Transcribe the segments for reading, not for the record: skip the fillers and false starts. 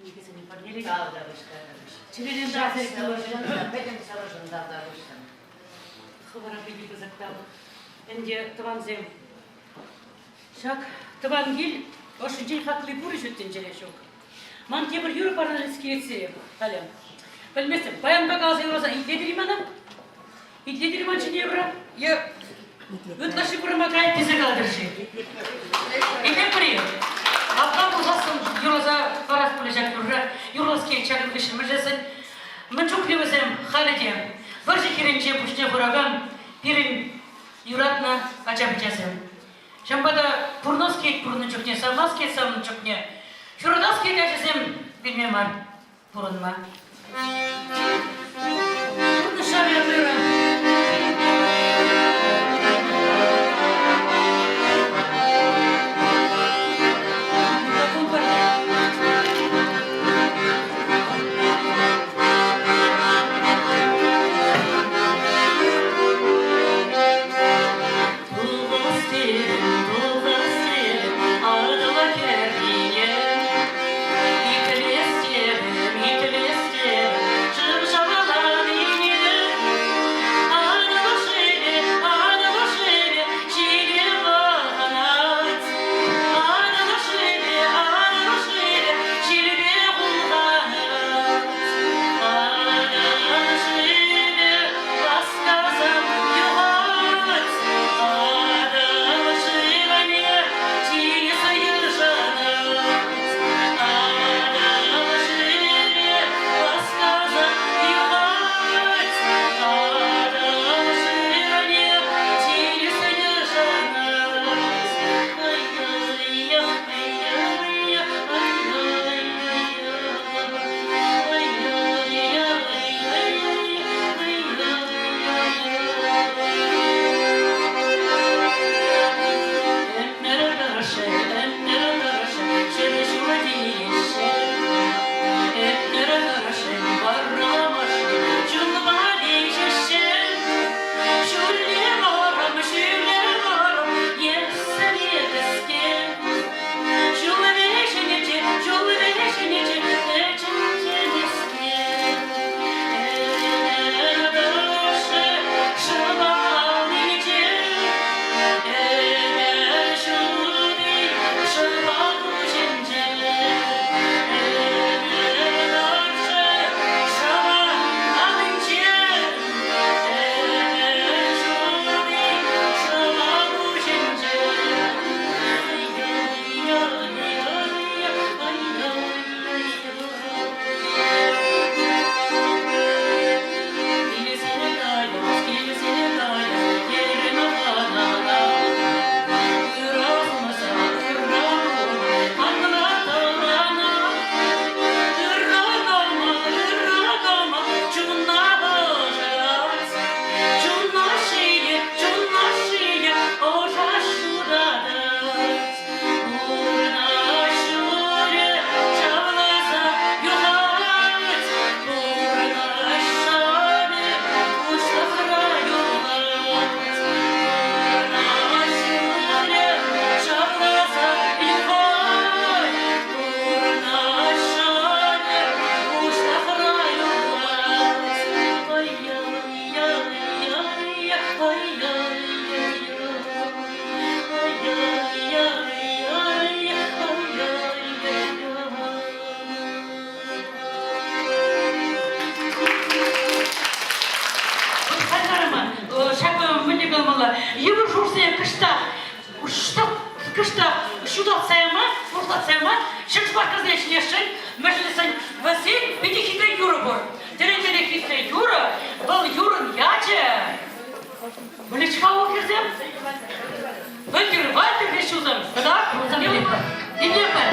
Кӗнекесене парнелет. Чӗререн таса Пӗтӗм сӑвӑшӑн тавтапуҫ. Хӑвӑра питӗ пысӑк тав. Ӗнтӗ, тӑвансем, ҫак тӑван кил ӑшшинчен хакли пур-и ҫут тӗнчере ҫук. Ман тепӗр юрӑ парнелес килет сире, халӗ. Пӗлместӗп, паянпа каласа юрласан итлетӗр-и мана? Итлетӗр-и ман ҫине юрра? Е ытлашши курӑма каять тесе калатӑр-ши? Итлетпӗр-и? Апла пулсассӑн юрласа парас пулӗ ҫак юрра. Юрлас килет ҫакӑн хыҫҫӑн мӗншӗн Мӗн чухлӗ вӗсем халӗ те вӑрҫӑ хирӗнче пуҫне хуракан пирӗн юратнӑ ача-пӑчасем. Ҫавӑнпа та пурӑнас килет пурӑннӑ чухне, савӑнас килет савӑннӑ чухне, ҫуратас килет ачасем вилме мар, пурӑнма. Пурнӑҫ шавӗ ырӑ. Ҫакӑ мӗнле каламалла? Йывӑр шухӑшсене кӑштах кӑштах ҫутатса яма, шухӑшлатса яма ҫӗр шупашкарсене ҫӗнесшӗн. Мӗншӗн вӗсен питӗ хитре юрӑ пур. Тӗлӗнмелле хитре юрӑ. Вӑл юрӑн ячӗ Мӗнле-ха вӑл хӗрсем? Вӗлтӗр, вальтӗр ҫулсем. Кӑтарт, Илепӗр.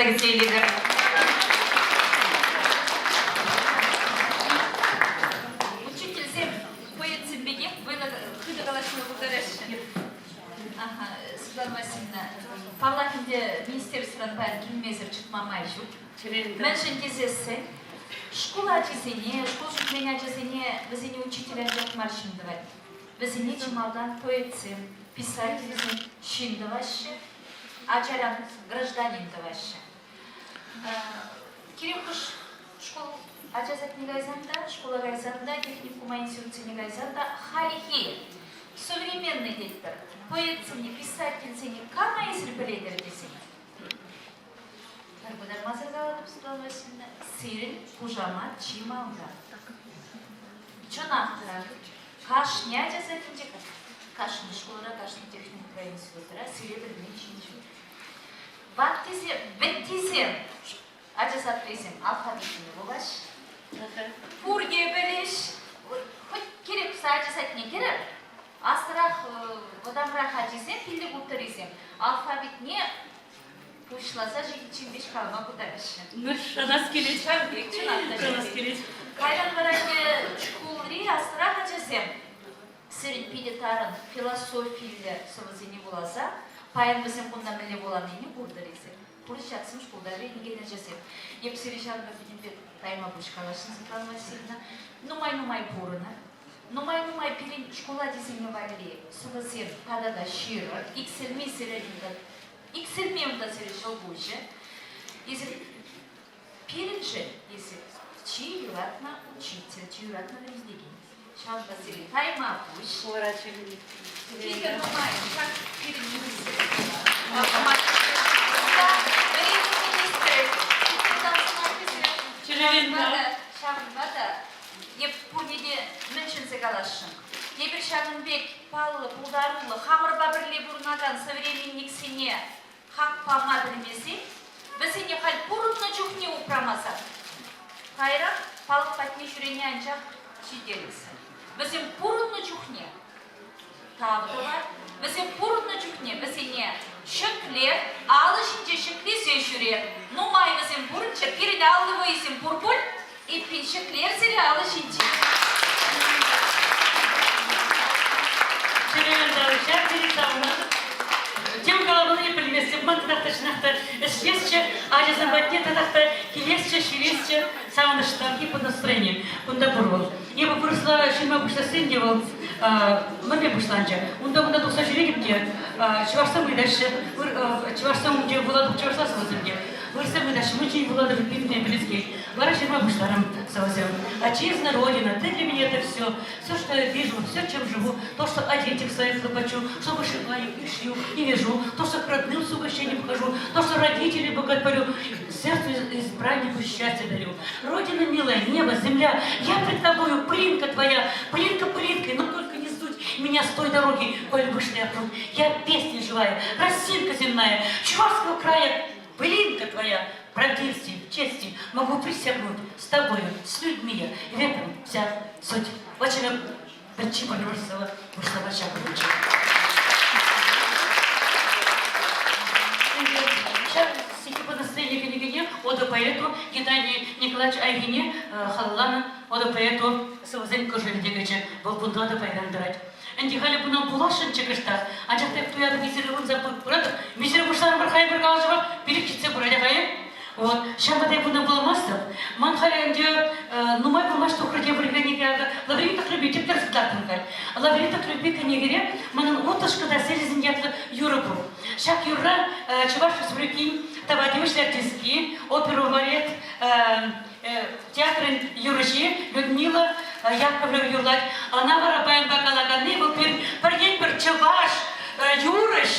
кӗтсе илетӗр. Учительсем поэтсем пекех вӑйлӑ хытӑ калаҫма пултараҫҫӗ. Аха, Светлана Васильевна, паллах ӗнтӗ, министерствӑран паян килмесӗр чӑтма май ҫук. Мӗншӗн тесессӗн шкул ачисене, шкул ҫитмен ачасене вӗсене учитель анчах мар ҫын тӑвать. Вӗсене чи малтан поэтсем, писательсем ҫын тӑваҫҫӗ, ачаран гражданин тӑваҫҫӗ. Кирек хӑш шкул ача садне кайсан та, шкула кайсан та, техникума институтсене кайсан та хальхи современный тетпӗр, поэтсене, писательсене кама эсир пӗлетӗр тесен пӗр пытармасӑр калатӑп, Светлана Васильевна, сирӗн хушамат чи малтан. Чӑнах та, кашни ача садӗнче, кашни шкулра, кашни техникумра, институтра сире пӗлмен ҫын ҫук. Ваттисем, вӗттисем, ача садрисем алфавитне вулаҫҫӗ. Пурте пӗлӗҫ. Хоть кирек ача садне кӗрӗр, аслӑрах, вӑтамрах ачисем, пиллӗк-улттӑрисем алфавитне пуҫласа ҫитиччен веҫ калама пултараҫҫӗ. Ну, шанас килет. Ҫав пек, чӑнах та. Шанас килет. Кайран вара шкулри аслӑрах ачасем сирӗн питӗ тарӑн философиллӗ сӑвӑсене вуласа паян вӗсем кунта мӗнле вуланине куртӑр эсир. Пурте ҫаксем шкулта вӗренекен ачасем. Эп сире ҫавӑнпа пӗтӗмпе тайма пуҫ каласшӑн, Светлана Васильевна. Нумай-нумай пурӑнӑр. Нумай-нумай пирӗн шкул ачисене валли сӑвӑсем тата та ҫырӑр. Иксӗлми сире иксӗлми унта сире ҫӑлкуҫӗ. Эсир пирӗншӗн эсир чи юратнӑ учитель, чи юратнӑ вӗрентекен. Ҫавӑнпа сире тайма пуҫ. Питӗ нумай ҫак пирӗн министр. Вӗренӳ министрӗ. Ҫавӑнпа та эп пурне те мӗн чӗнсе каласшӑн. Эпир ҫакӑн пек паллӑ, пултаруллӑ, хамӑрпа пӗрле пурӑнакан современниксене хак пама пӗлмесен, вӗсене халь пурӑннӑ чухне упрамасан, кайран палӑк патне ҫӳрени анчах ҫителӗксӗр. Вӗсем пурӑннӑ чухне тав тӑвар, вӗсем пурӑннӑ чухне вӗсене ҫӗкле, алӑ ҫинче ҫӗклесе ҫӳре. Нумай вӗсем пурӑнччӑр, пирӗн аллӑ вӑйсем пур пуль, эппин ҫӗклер сире алӑ ҫинче. Чӗререн ҫав тери савӑнатӑп. Тем каламаллине пӗлместӗп. Ман татах та чӑнах та ӗҫлесчӗ, ачасем патне татах та килесчӗ, ҫӳресчӗ. Савӑнӑҫланхи по настроению. Кунта пур вӑл. Эпӗ вырӑсла ҫырма пуҫласен те вӑл мӗнле пуҫланчӗ. Унта-кунта тухса ҫӳретӗп те чӑвашсем ыйтаҫҫӗ. Чӑвашсем умӗнче вулатӑп чӑвашла сӑвӑсем те. Вырӑссем ыйтаҫҫӗ, мӗншӗн вулатӑп пирӗнтен пӗлес килет. Вара ҫырма пуҫларӑм сӑвӑсем. Отчизна, Родина, ты для меня это все. Все, что я вижу, все, чем живу, то, что о детях своих хлопочу, что вышиваю и шью, и вяжу, то, что к родным с угощением хожу, то, что родителей боготворю, сердцу избраннику счастье дарю. Родина милая, небо, земля, я пред тобою, пылинка твоя, пылинка пылинкой, но только не суть меня с той дороги, коль вышли я пруд. Я песня живая, росинка земная, Чувашского края, пылинка твоя, правдивости, чести могу присягнуть с тобою, с людьми я, и в этом вся суть. Очень причина выросла, вышла Ҫав стихи настроение кӗнекене ода поэту Геннадий Николаевич Айхине халалланӑ ода поэту сӑвӑсен кӑшӑлӗ те кӗчӗ. Вӑл кунта та паян тӑрать. Ӗнтӗ халӗ куна пуласшӑнччӗ кӑштах, анчах та туятӑп мисӗр ывӑнса пыратӑп. Мисӗр пуҫларӑмӑр хайпӗр калаҫӑва пилӗк ҫитсе пырать ахайӗ. Вот. Ҫавӑнпа та куна пуламастӑп. Ман халӗ ӗнтӗ нумай пулмасть тухрӗ тепӗр кӗнеке акӑ Лаврентий Тӑхлепи тӗп-тӗрӗс кӑтартрӑм халь. Лаврентий Тӑхлепи кӗнекере манӑн Утӑшка та селӗсен ятлӑ юрӑ пур. Ҫак юрра Чӑваш Республикин тава тивӗҫлӗ артистки, опера балет театрӗн юрӑҫи Людмила Яковлева юрлать. Ӑна вара баянпа калаканни вӑл пирӗн пӗртен-пӗр чӑваш юрӑҫ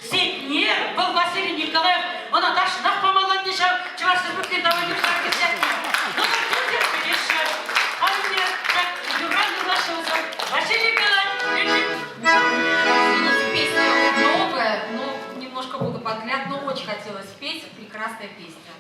Сетнер, вӑл Василий Николаев, ӑна ташнах памалла ӗнтӗ ҫав Чӑваш Республикин тава тивӗҫлӗ артистне. Ну, пурте пӗлеҫҫӗ. Халӗ те ҫак юрра юрлаҫҫӗ вӗсем. Василий Николаевич. Песня новая, но немножко буду подгляд, но очень хотелось петь. Прекрасная песня.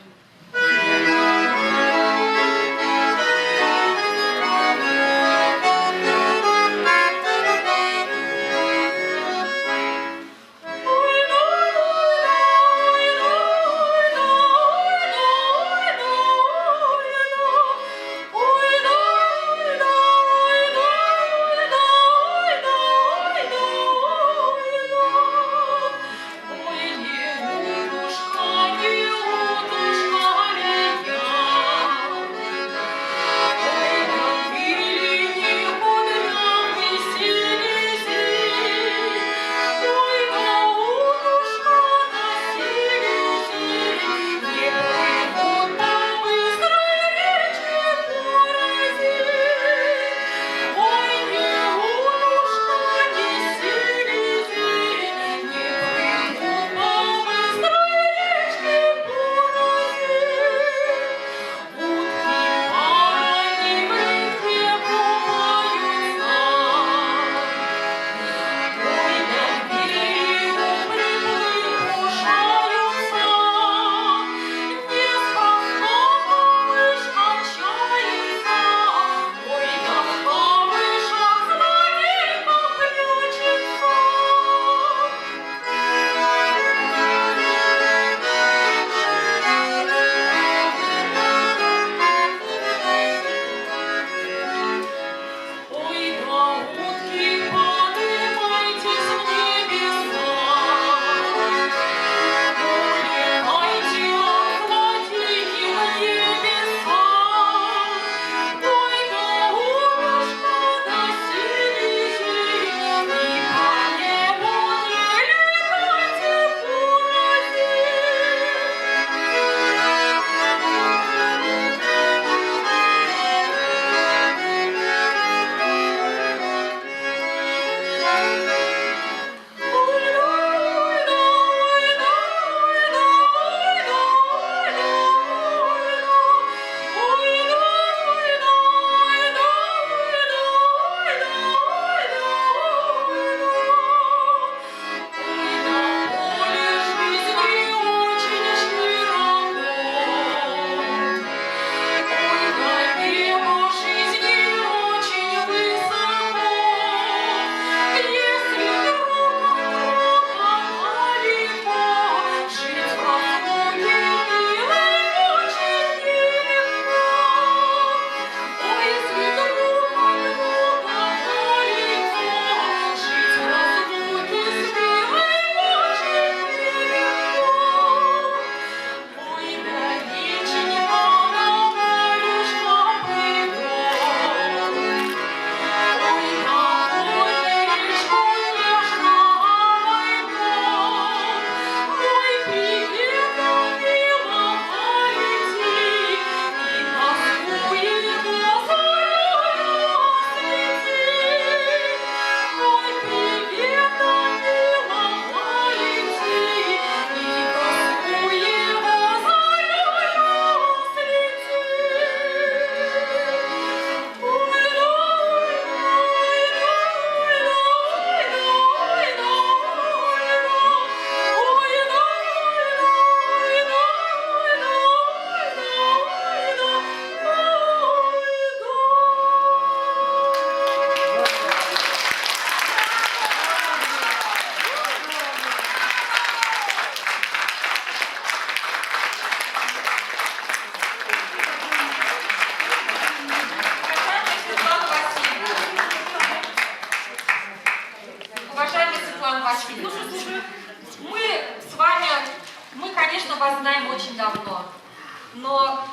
Но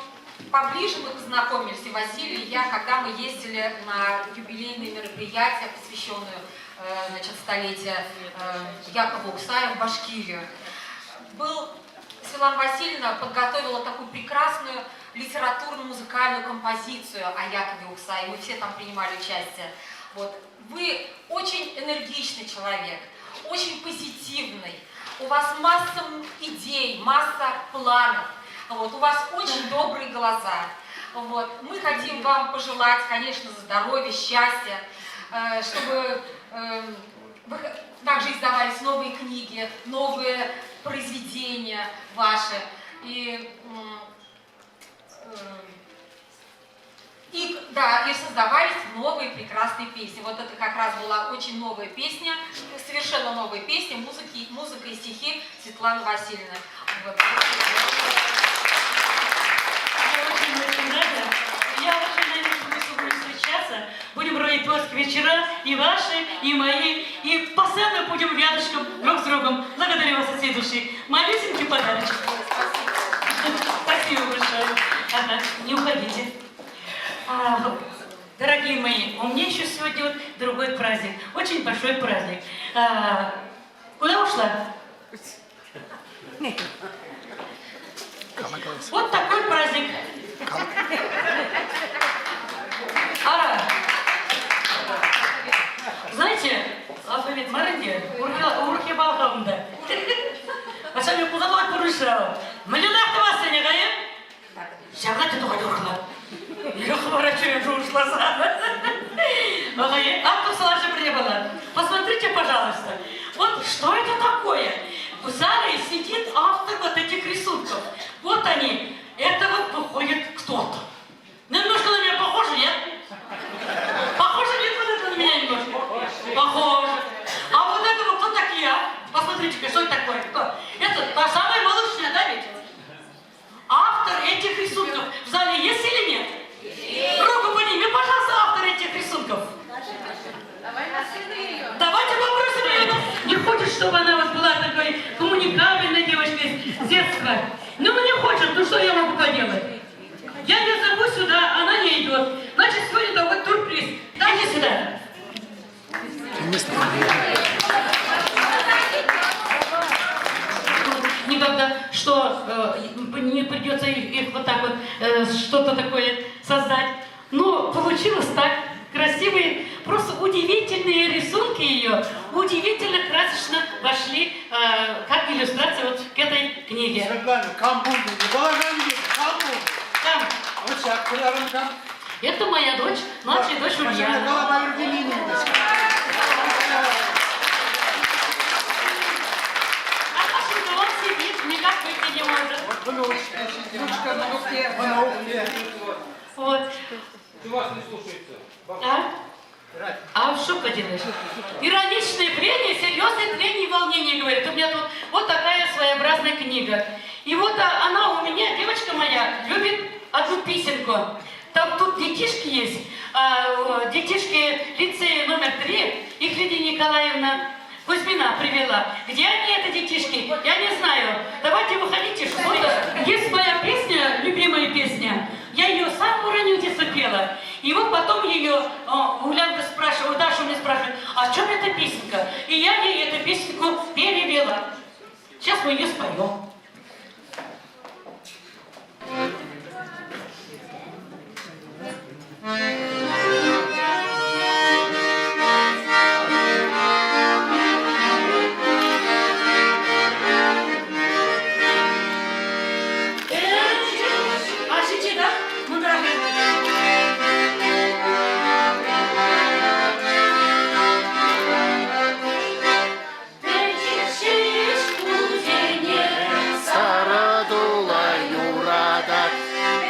поближе мы познакомились, и Василий, и я, когда мы ездили на юбилейные мероприятия, посвященные значит, столетию Якова Ухсая в Башкирию. Был Светлана Васильевна подготовила такую прекрасную литературно-музыкальную композицию о Якове Ухсае. Мы все там принимали участие. Вот. Вы очень энергичный человек, очень позитивный. У вас масса идей, масса планов. Вот. У вас очень добрые глаза. Вот. Мы хотим вам пожелать, конечно, здоровья, счастья, чтобы вы также издавались новые книги, новые произведения ваши. И, да, и создавались новые прекрасные песни. Вот это как раз была очень новая песня, совершенно новая песня, музыки, музыка и стихи Светланы Васильевны. Вот. Я очень-очень рада. Я очень надеюсь, что мы с тобой встречаться. Будем проводить творческие вечера, и ваши, и мои, и постоянно будем рядышком друг с другом. Благодарю вас от всей души. Малюсенький подарочек. Спасибо большое. Ага, не уходите. А, дорогие мои, у меня еще сегодня вот другой праздник, очень большой праздник. А, куда ушла? Вот такой праздник. А, знаете, алфавит мар ӗнтӗ, урӑх япала. Ачам пулса пурнӑҫра. Мӗнле тӑвассене кайӑ? Ҫакна те тухать урӑхла. Хӑвара шухӑшласа. Посмотрите, пожалуйста. Вот что это такое? В зале сидит автор вот этих рисунков. Вот они. Это вот выходит кто-то. Немножко на меня похоже, нет? Похоже, нет, вот это на меня немножко? Похоже. А вот это вот кто такие, а? Посмотрите-ка, что это такое? Кто? Это та самая малышня, да ведь? Автор этих рисунков в зале есть или нет? Руку подними, пожалуйста, автор этих рисунков. Давайте попросим ее. Не хочет, чтобы она вот была такой коммуникабельной девочкой с детства. Ну, не хочет, ну что я могу поделать? Я ее зову сюда, она не идет. Значит, сегодня такой сюрприз. Дайте сюда. Вместо Никогда, что не придется их вот так вот что-то такое создать. Но получилось так. Красивые, просто удивительные рисунки ее, удивительно красочно вошли как иллюстрация вот к этой книге. Светлана, кам пулнӑ? Кам пулнӑ? Там. Вот ҫак хӗрарӑм кам? Это моя дочь, младшая дочь Ульяна. Калама Евгеньевна. А Сашенька, он сидит, никак выйти не может. Внучка. Внучка, внуки. Вот. Ты вас не слушается. А? А что поделаешь? Ироничное прение, серьезное трение и волнение, говорит. У меня тут вот такая своеобразная книга. И вот она у меня, девочка моя, любит одну песенку. Там тут детишки есть, детишки лицея номер 3, их Лидия Николаевна Кузьмина привела. Где они, это детишки? Я не знаю. Давайте выходите, что-то. Есть моя песня, любимая песня. Я ее с самого раннего детства пела. И вот потом ее Улянка спрашивает, Даша у меня спрашивает, а в чем эта песенка? И я ей эту песенку перевела. Сейчас мы ее споем. А сейчас, да? Сарӑ тула юратать,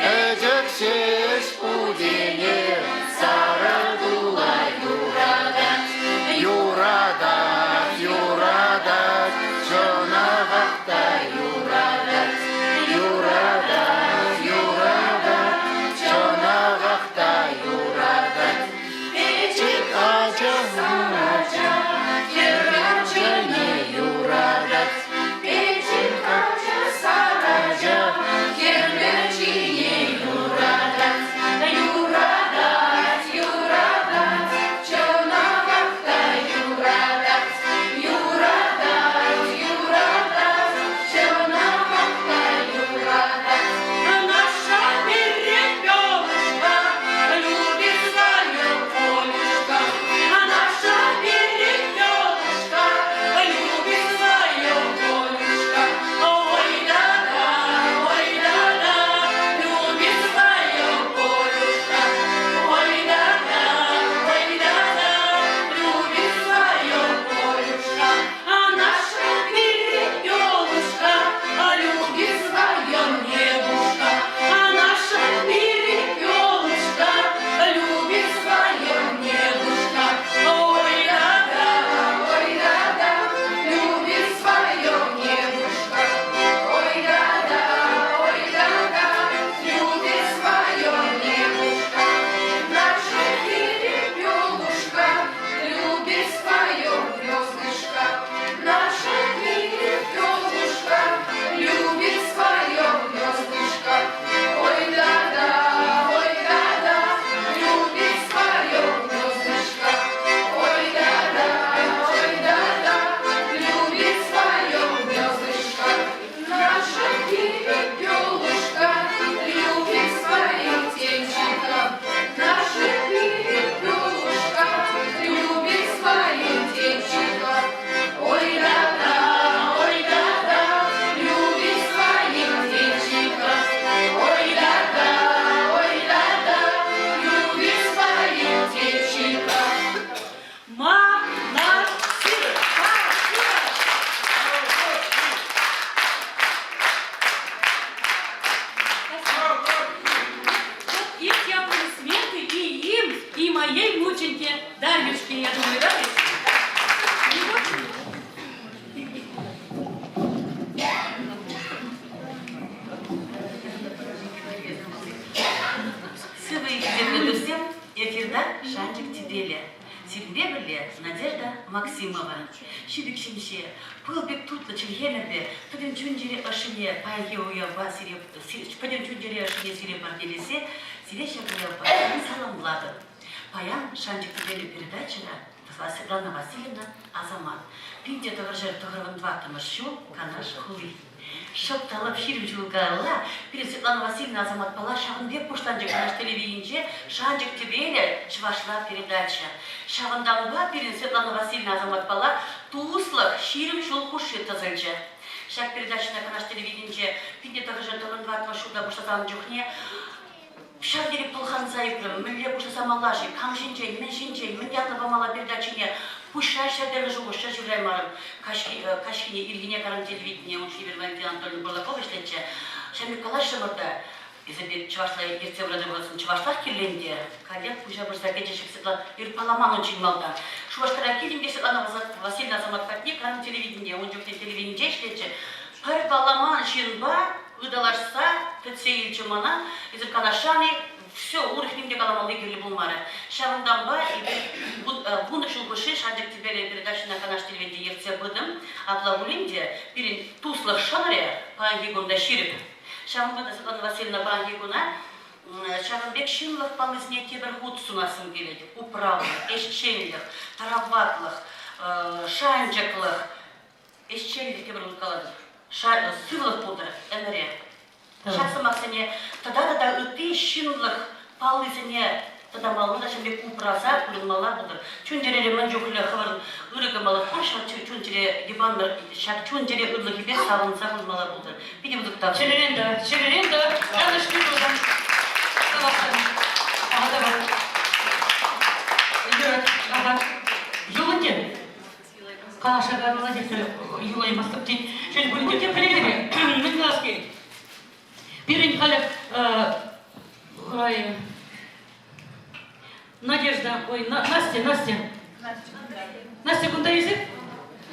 пӗчӗк ҫеҫ путене. Сарӑ тула юратать, юратать, юратать, чӑнахах та юратать, юратать, юратать, чӑнахах та юратать. Пӗчӗк ача, ача, хӗрачене юратать. Пӗчӗк ача, сар ача, хӗрлӗ. Моей внученьке Дарьюшке, я думаю, да? Сывӑ хисеплӗ туссем, эфирта шанчӑк тӳпеллӗ. Сирӗнпе пӗрле Надежда Максимова. Ҫӳлӗк ҫемҫе, пыл пек тутлӑ чӗлхемӗрпе пӗтӗм чун-чӗре ӑшшине паянхи уявпа сире пӗтӗм чун-чӗре ӑшшине сире парнелесе сире ҫак уявпа саламлатӑп. Паян шанчӑк тӳпеллӗ передачӑра Светлана Васильевна Асамат. 1994 ҫул Канаш хули. Шӑп та лӑп 20 ҫул каялла пирӗн Светлана Васильевна Асаматпала ҫавӑн пек пуҫланчӗ Канаш телевиденинче «Шанчӑк тӗпелӗ» чӑвашла передача. Ҫавӑнтанпа пирӗн Светлана Васильевна Асаматпала туслӑх 20 ҫул хушши тӑсӑлчӗ. Ҫак передачӑна Канаш телевиденинче 1994 ҫулта пуҫласан чухне Ҫав тери пӑлханса ӳкрӗм. Мӗнле пуҫласа малла-ши? Кам ҫинчен, мӗн ҫинчен, мӗн ятлӑ памалла передачине? Пуҫра ҫӗртӗрлӗ шухӑш ҫывраймарӑм. Каҫхине, ирхине карам телевидение ун ҫине Валентина Анатольевна Бурлакова ӗҫлетчӗ. Ҫав пек калаҫрӑмӑр та, эсӗ пек чӑвашла ертсе пыратӑр пулсан чӑвашлах кирлӗ ӗнтӗ. Каллех пуҫа пырса кӗчӗ ҫак Светлана. Ир палламан ун ҫын малтан. Шупашкара килтӗм те Светлана Васильевна Асамат патне карам телевидение, ун чухне телевиденинче ӗҫлетчӗ. Пӗр палламан ҫынпа ыталашса кӗтсе илчӗ мана. Эсир канашран-и? Все, урӑх ним те каламалли кирлӗ пулмарӗ. Ҫавӑнтанпа эпир вунӑ ҫул хушши Шанчӑк тӗпелӗ передачӑна Канаш телевиденийӗнче ертсе пытӑм. Апла пулин те пирӗн туслӑх шӑнӑрӗ паянхи кун та ҫирӗп. Ҫавӑнпа та Светлана Васильевна паянхи куна ҫавӑн пек ҫынлӑх паллисене тепӗр хут сунассӑм килет. Управлӑх, ӗҫченлӗх, тараватлӑх, шанчӑклӑх, Ӗҫченлӗх тепӗр хут калатӑп. Сывлӑх пултӑр ӗмӗре. Ҫак сӑмахсене тата тата ытти ҫынлӑх паллисене тата малалла та ҫавӑн пек упраса пурӑнмалла пултӑр. Чун-чӗрере мӗн чухлӗ хӑвӑрӑн ырӑ кӑмӑлӑх пур, ҫав чун-чӗре йӑпаннӑ, ҫак чун-чӗре ырлӑхӗпе савӑнса пурӑнмалла пултӑр. Питӗ пысӑк тав. Чӗререн те, чӗререн те канӑҫли пулсан. Ага, давай. Юрать, ага. Юлӑн Калаҫакан Владимир юлаймастӑп тет. Шел пулин те пӗлетӗр мӗн калас килет. Пирӗн халӗ Надежда, ой, Настя, Настя. Настя кунта эсир?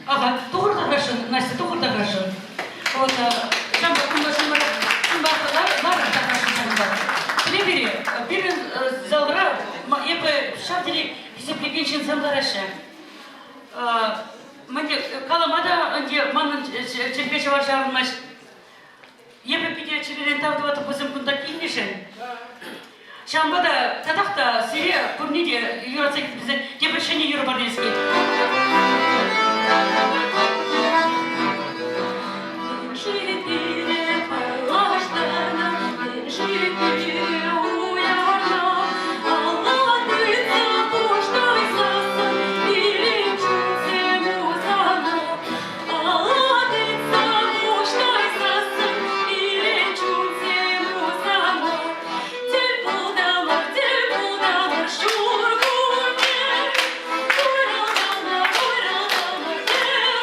Ага, тухӑр та Настя, тухӑр та хорошо. Вот, ҫамрӑк кунта ҫумра, ҫумпа ларӑр та хорошо ҫавӑнпа. Пӗлетӗр-и, пирӗн залра эпӗ ҫав тери хисеплекен ҫынсем лараҫҫӗ. Мӗнле калама та ӗнтӗ манӑн чӗлхе чӑваш ҫаврӑнмасть. Эпӗ питӗ чӗререн тав тӑватӑп вӗсем кунта килнӗшӗн. Ҫавӑнпа та татах та сире пурне те юратса килсе тепӗр ҫӗнӗ юрӑ парнелес килет. Шипире паллаштарнӑ, шипире уявна, алла тытса пуҫтарсассӑн пирӗн чунсем усана. Алла тытса пуҫтарсассӑн пирӗн чунсем усана. Тӗл пултӑмӑр, тӗл пултӑмӑр ҫуркунне, уйрӑлтӑмӑр, уйрӑлтӑмӑр кӗркунне.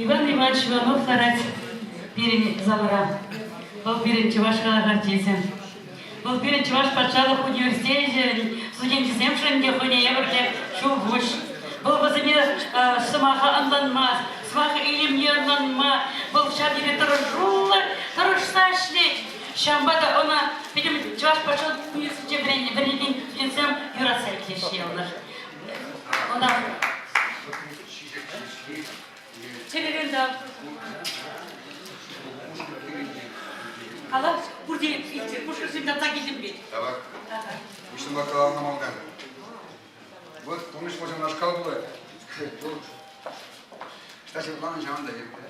Иван Иванович Иванов ларать пирӗн залра. Вӑл пирӗн чӑваш халӑх артисчӗ. Вӑл пирӗн Чӑваш патшалӑх университечӗн студенчӗсемшӗн те хӑйне евӗрлӗ ҫулпуҫ. Вӑл вӗсене сӑмаха ӑнланма, сӑмах илемне ӑнланма, вӑл ҫав тери тӑрӑшуллӑ тӑрӑшса ӗҫлет. Ҫавӑнпа та ӑна пӗтӗм Чӑваш патшалӑх университетӗнче вӗренекен студентсем юратса итлеҫҫӗ яланах. Ӑна чӗререн тав. Кала, пурте илтчӗр, пушкӑрсем татса килтӗм пек. Тавах. Уҫӑмлӑ каланӑ малтан. Вот пурнӑҫ пулсан пулать. Ӑҫта ҫывӑхланӑ ҫавӑнта иртӗ.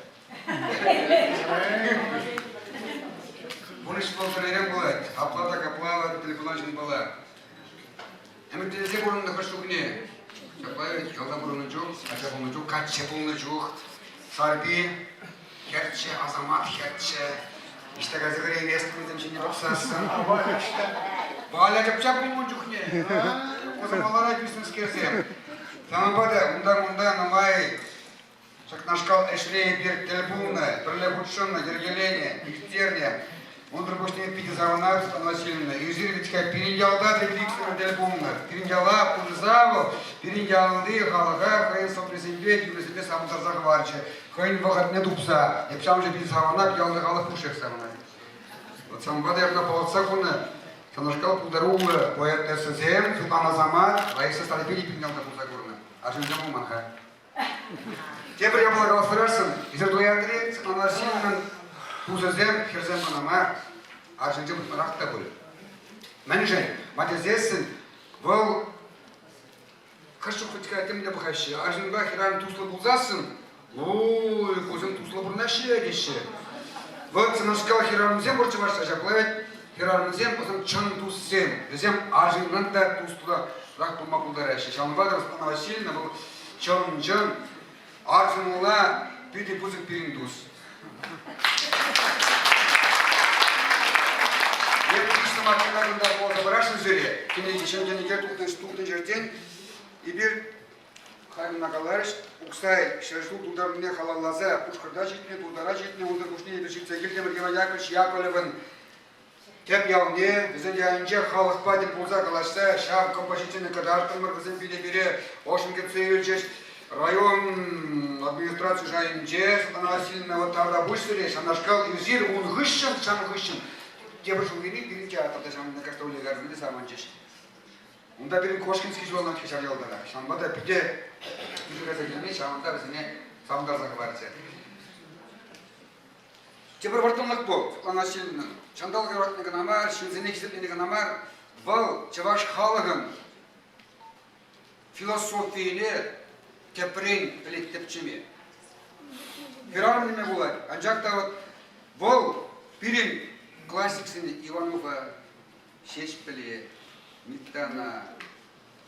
Пурнӑҫ вӑл тӗрлӗрен пулать. Апла та капла тӗл пулан ҫынпала. Ӗмӗтленсе пурӑннӑ хӑш чухне. Ҫапла ялта пурӑннӑ чух, ача пулнӑ чух, каччӑ пулнӑ чух Сарпи хӗрччӗ, Асамат хӗрччӗ. Ниҫта кайса кӗрейместӗн вӗсем ҫине пӑхсассӑн. Валя чӑпча пулнӑ чухне. Космолара ӳснӗскерсем. Ҫавӑнпа та унта-кунта нумай Ҫакнашкал ӗҫре эпир тӗл пулнӑ, пӗрле хутшӑннӑ, йӗркеленӗ, ирттернӗ. Унсӑр пуҫне питӗ савӑнать Светлана Васильевна. Эсир вӗт-ха пирӗн ялта та иксӗмӗр тӗл пулнӑ. Пирӗн яла пырса вӑл пирӗн ялти халӑха хӑйӗн сӑприсемпе, юррисемпе савӑнтарса хӑварчӗ. Хӑйӗн вӑхӑтне тупса. Эп ҫавӑншӑн питӗ савӑнап, ялти халӑх пушшех савӑнать. Вот ҫавӑнпа та япала палӑртса хунӑ. Ҫавнашкал пултаруллӑ поэтессӑсем Светлана Асамат, Раиса Сарпи пирӗн ялта пулса курнӑ. Арҫынсем пулман-ха. Тепӗр япала каластарасшӑн. Эсир туятри Светлана Васильевнӑн тусӗсем, хӗрсем кӑна мар, арҫынсем ытларах та пуль. Мӗншӗн? Ма тесессӗн вӑл хӑш чух вӗт-ха темле пӑхаҫҫӗ. Арҫынпа хӗрарӑм туслӑ пулсассӑн, ой, кусем туслӑ пурӑнаҫҫӗ теҫҫӗ. Вӑл сӑнашкал хӗрарӑмсем пур чӑвашра ҫапла вӗт. Хӗрарӑмсем вӗсем чӑн туссем. Вӗсем арҫынран та туслӑрах пулма пултараҫҫӗ. Ҫавӑнпа та Светлана Васильевна вӑл чӑн-чӑн арҫынла питӗ пысӑк пирӗн тус. Эп лично маттуна кунта пулса пырасшӑн сире. Кӗнеке ҫӗн кӗнеке тухнӑ ҫӗртен эпир Хайрӑна каларӗҫ, Ухсай ҫӗршыв тултарнине халалласа Пушкӑрта ҫитнӗ, Тутара ҫитнӗ, унсӑр пуҫне эпир ҫитсе килтӗмӗр Иван Яковлевич Яковлевӑн тӗп ялне, вӗсен ялӗнче халӑхпа тӗл пулса калаҫса ҫав композицине кӑтартрӑмӑр, вӗсем пире ӑшшӑн кӗтсе илчӗҫ. Район администраци шайӗнче Светлана Васильевна вот тавтапуҫ сире, ҫавнашкал эсир ун хыҫҫӑн, ҫавӑн хыҫҫӑн тепӗр ҫулхине пирӗн театрта ҫавӑн гастроле кармӗлле савӑнчӗҫ. Унта пирӗн Кошкинский ҫуралнӑ ҫав ялтарах. Ҫавӑнпа та питӗ пысӑк килни ҫавӑнта вӗсене савӑнтарса хӑварчӗ. Тепӗр вӑрттӑнлӑх пур, Светлана Васильевна. Ҫанталӑк юратни кӑна мар, ҫынсене хисеплени кӑна мар, вӑл чӑваш халӑхӑн философийӗне тӗпрен пӗлет тӗпчеме. Хӗрарӑм теме пулать, анчах та вот вӑл пирӗн классиксене Иванова Ҫеҫпӗле, Миттана,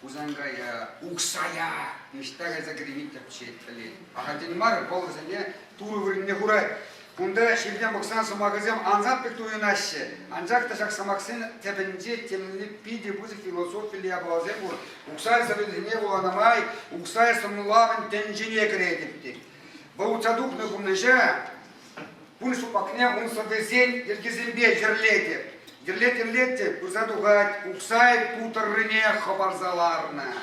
Хусанкая, Ухсая ниҫта кайса кӗрейми тӗпчет, пӗлет. Ахальтен мар вӑл вӗсене Турӑ вырӑнне хурать. Кунта ҫилтен пӑхсан сӑмахӗсем ансат пек туйӑнаҫҫӗ. Анчах та ҫак сӑмахсен тӗпӗнче темӗнле питӗ пысӑк философиллӗ япаласем пур. Ухсай сӑввисене вуланӑ май Ухсай сӑнлавӗн тӗнчине кӗретӗп тет. Вӑл утса тухнӑ пурнӑҫа Пуҫ сукмакне ун сӑввисен йӗркисемпе йӗрлетӗп. Йӗрлет-йӗрлет те пырса тухать, Ухсай ту тӑррине хӑпарса ларнӑ.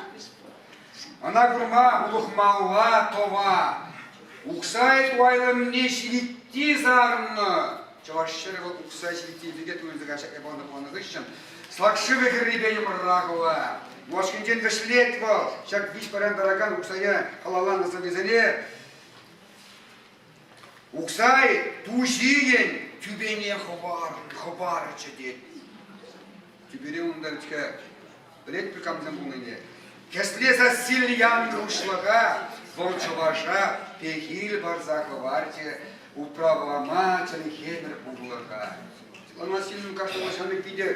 Ӑна курма улӑхмалла тӑва. Ухсай туайлӑмне ҫивитти сарнӑ. Чӑваш ҫӗрӗ вӑл Ухсай ҫивитти пике туйӑнса каҫа панӑ пулнӑ хыҫҫӑн Слак шывӗ хӗррипе йӑмӑрра хӑва. Юлашкинчен вӗҫлет вӑл ҫак виҫ паран тӑракан Ухсая халалланӑ сӑввисене. Ухсай ту ҫийӗн тӳпене хӑпарчӗ тет. Тӳпере унта вӗт-ха пӗлетпӗр камсем пулнине. Кӗсле сассиллӗ янкӑр уҫлӑха вӑл чӑваша пехил парса хӑварчӗ, управлама чӗлхемӗр пурлӑха. Светлана Васильевна кашни ҫамрӑк питӗ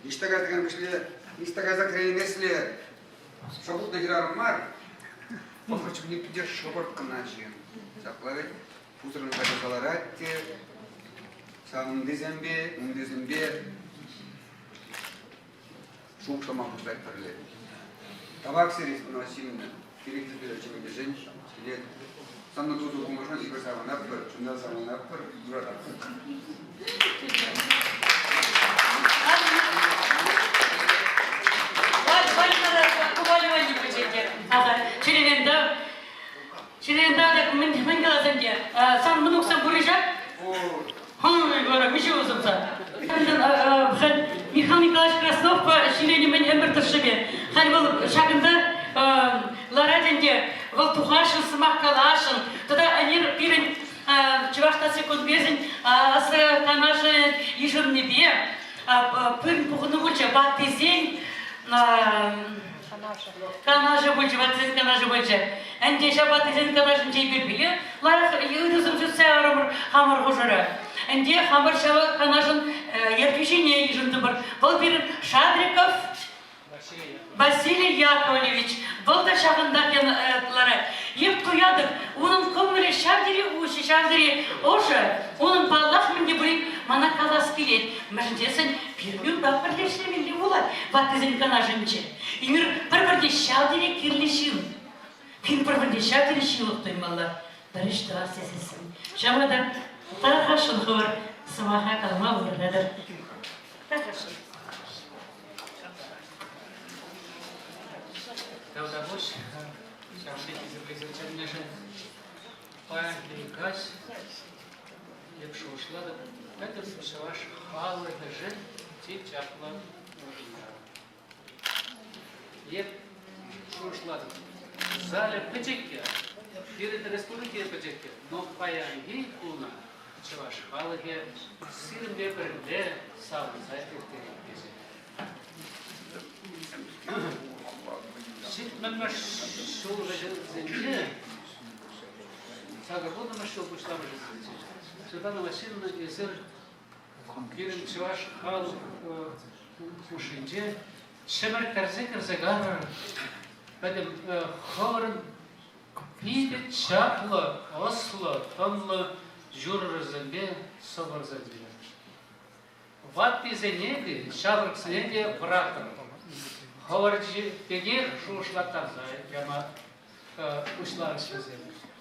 ниҫта кайса кӗреймесле, ниҫта кайса кӗреймесле шӑпӑртлӑ хӗрарӑм мар. Вӑл чухне питӗ шӑпӑрт кӑна ҫын. Ҫапла вӗт, пусӑрӑнса кайса ларать те ҫавӑнтисемпе, унтисемпе шухӑшлама пуҫлать пӗрле. Тавах сире, Светлана Васильевна. Пире хисепле чӗнмесен килет. Санӑн тусу пулмасан эпир савӑнатпӑр, чунтан савӑнатпӑр, юрататпӑр. Чӗререн так мӗн мӗн калас ӗнтӗ? Сан мӑнуксем пур-и ҫак? Хм, миҫе усӑнса. Михаил Николаевич Красновпа ҫӳренӗ мӗн ӗмӗр тӑршшӗпе. Халь вӑл ҫакӑнта ларать ӗнтӗ, вӑл тухасшӑн, сӑмах каласшӑн. Тата ӗнер пирӗн Чӑваш наци конгресӗн Аслӑ Канашӗ йышӑннипе пирӗн пухӑннӑ пулчӗ ваттисен Канашӗ пулчӗ, ваттисен канашӗ пулчӗ. Ӗнтӗ ҫав ваттисен канашӗнче эпир пире лайӑх ыйтусем сӳтсе яврӑмӑр хамӑр хушӑра. Ӗнтӗ хамӑр ҫав канашӑн ертӳҫине йышӑнтӑмӑр. Вӑл пирӗн Шадриков Василий Яковлевич. Вӑл та ҫакӑнтах ларать. Эп туятӑп, унӑн кӑмӑлӗ ҫав тери уҫӑ, ҫав тери ӑшӑ. Унӑн, паллах, мӗн те пулин мана калас килет. Мӗншӗн тесен пирӗн унпа пӗрле ӗҫлемелле пулать ваттисен канашӗнче. Эпир пӗр-пӗрне ҫав тери кирлӗ ҫын. Пирӗн пӗр-пӗрне ҫав тери ҫывӑх туймалла. Пӗр ӗҫ тӑвас тесессӗн. Ҫавна та тархасшӑн хӑвӑр сӑмаха калама выртатӑр. Тархасшӑн. Тавтапуҫ ҫавӑн пек хисеплесе чӗннӗшӗн. Паянхи каҫ эп шухӑшлатӑп, пӗтӗм чӑваш халӑхӗшӗн чи чаплӑ уяв. Эп шухӑшлатӑп, залӗ пӗчӗккӗ, пирӗн республика пӗчӗккӗ, но паянхи куна чӑваш халӑхӗ сирӗнпе пӗрле савӑнса ирттерет тесе. Ҫитмӗлмӗш ҫул вӗҫӗсенче, сакӑрвуннӑмӗш ҫул пуҫламӑшӗсенче Светлана Васильевна эсир пирӗн чӑваш халӑх хушшинче ҫӗмӗрттерсе кӗрсе карӑр, пӗтӗм хӑвӑрӑн питӗ чаплӑ, ӑслӑ, тӑнлӑ юрӑрсемпе сӑвӑрсемпе. Ваттисене те, ҫамрӑксене те вӑратрӑм. Хӑвӑр пекех шухӑшлаттарса яма пуҫларӗҫ вӗсем.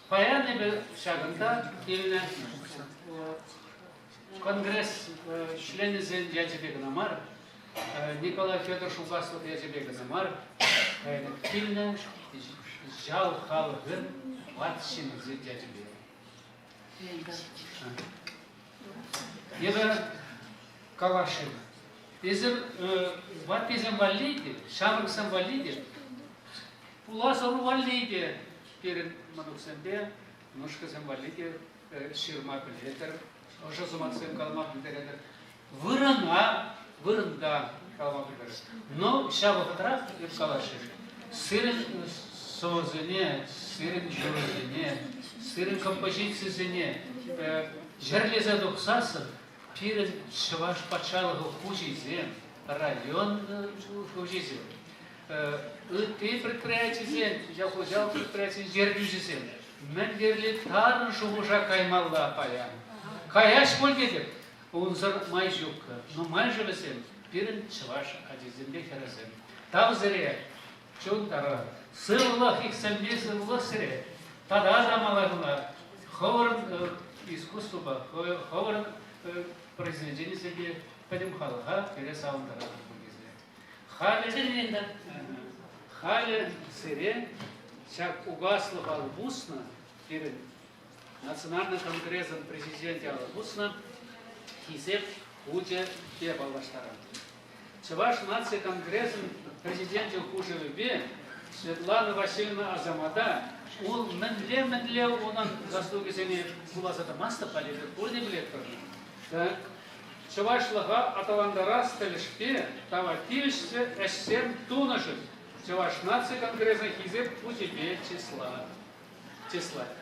Паян эпӗ ҫакӑнта килнӗ конгресс членӗсен ячӗпе кӑна мар, Николай Федор Шукаслов ячӗпе кӑна мар, килнӗ ял халӑхӗн ват ҫыннисен ячӗпе. Эпӗ каласшӑн. Эсир ваттисем валли те, ҫамрӑксем валли те, пулас ӑру валли те пирӗн мӑнуксемпе мӑшкӑсем валли те ҫырма пӗлетӗр, ӑшӑ сӑмахсем калама пӗлтеретӗр. Вырӑна вырӑнта калама пӗлтерӗр. Но ҫав вӑхӑтрах эп каласшӑн, сирӗн сӑвӑсене, сирӗн юрӑсене, сирӗн композицисене йӗрлесе тухсассӑн пирӗн Чӑваш патшалӑхӗ хуҫисем, район хуҫисем, ытти предприятисен, ял хуҫалӑх предприятисен ертӳҫисем мӗн кирли тарӑн шухӑша каймалла паян. Каяҫ пуль тетӗп. Унсӑр май ҫуккӑ. Нумайӑшӗ вӗсем пирӗн чӑваш ачисемпе хӗрӗсем. Тав сире, чун тара. Сывлӑх иксӗлми сывлӑх сире. Тата та малалла хӑвӑрӑн искусствӑпа, хӑвӑрӑн произведенисемпе пӗтӗм халӑха пире савӑнтаратӑр пуль тесе. Халӗ, халӗ сире ҫак угаслӑ паллӑ пуснӑ пирӗн Национальный конгресӑн президенчӗ алӑ пуснӑ Хисеп хучӗпе паллаштарам. Чӑваш наци конгресӗн президенчӗн хушӑвӗпе Светлана Васильевна Асамата ун мӗнле-мӗнле унӑн заслугисене вуласа тӑмастӑп, халь эпир пурте пӗлетпӗр. Так, чӑвашлӑха аталантарас тӗлӗшпе тава тивӗҫлӗ ӗҫсем тунӑшӑн Чӑваш наци конгресӗн Хисеп хучӗпе чыслать. Чыслать.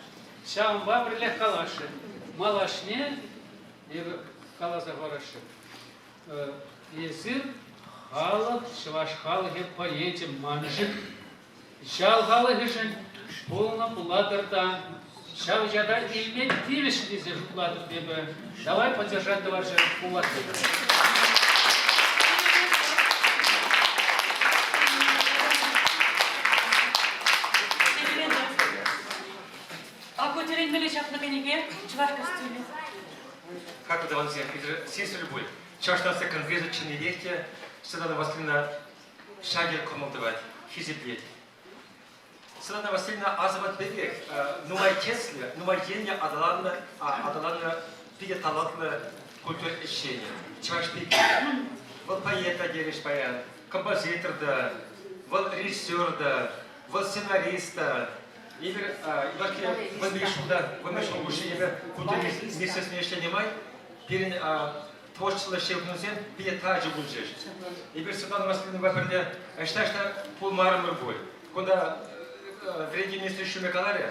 Ҫавӑнпа пӗрлех каласшӑн, малашне эпӗ каласа хӑварасшӑн, эсир халӑх, чӑваш халӑхӗ поэчӗ маншӑн, ял халӑхӗшӗн пулнӑ пулатӑр та ҫав ята илме тивӗҫ тесе шутлатӑп эпӗ. Давай поддержать товарища Пулатова. тӗлӗнмелле ҫапнӑ кӗнеке чӑваш костюмӗ. Хаклӑ тӑвансем, сисрӗр пуль, Чӑваш наци конгресӗ чӑннипех те Светлана Васильевна ҫакӑ кӑмӑл тӑвать, хисеплет. Светлана Васильевна Асамат пекех нумай тӗслӗ, нумай енлӗ аталаннӑ, аталаннӑ питӗ талантлӑ культура ӗҫченӗ, чӑваш пики. Вӑл поэт та терӗҫ паян, композитор та, вӑл режиссер та, вӑл сценарист та. Эпир юлашки 11 ҫулта, 11 ҫул хушши эпир культура министерствине ӗҫленӗ май пирӗн творчествӑллӑ ҫыхӑнусем питӗ тачӑ пулчӗҫ. Эпир Светлана Васильевнӑпа пӗрле ӑҫта-ӑҫта пулмарӑмӑр пуль. Кунта вӗрентӳ министрӗ ҫумӗ каларӗ,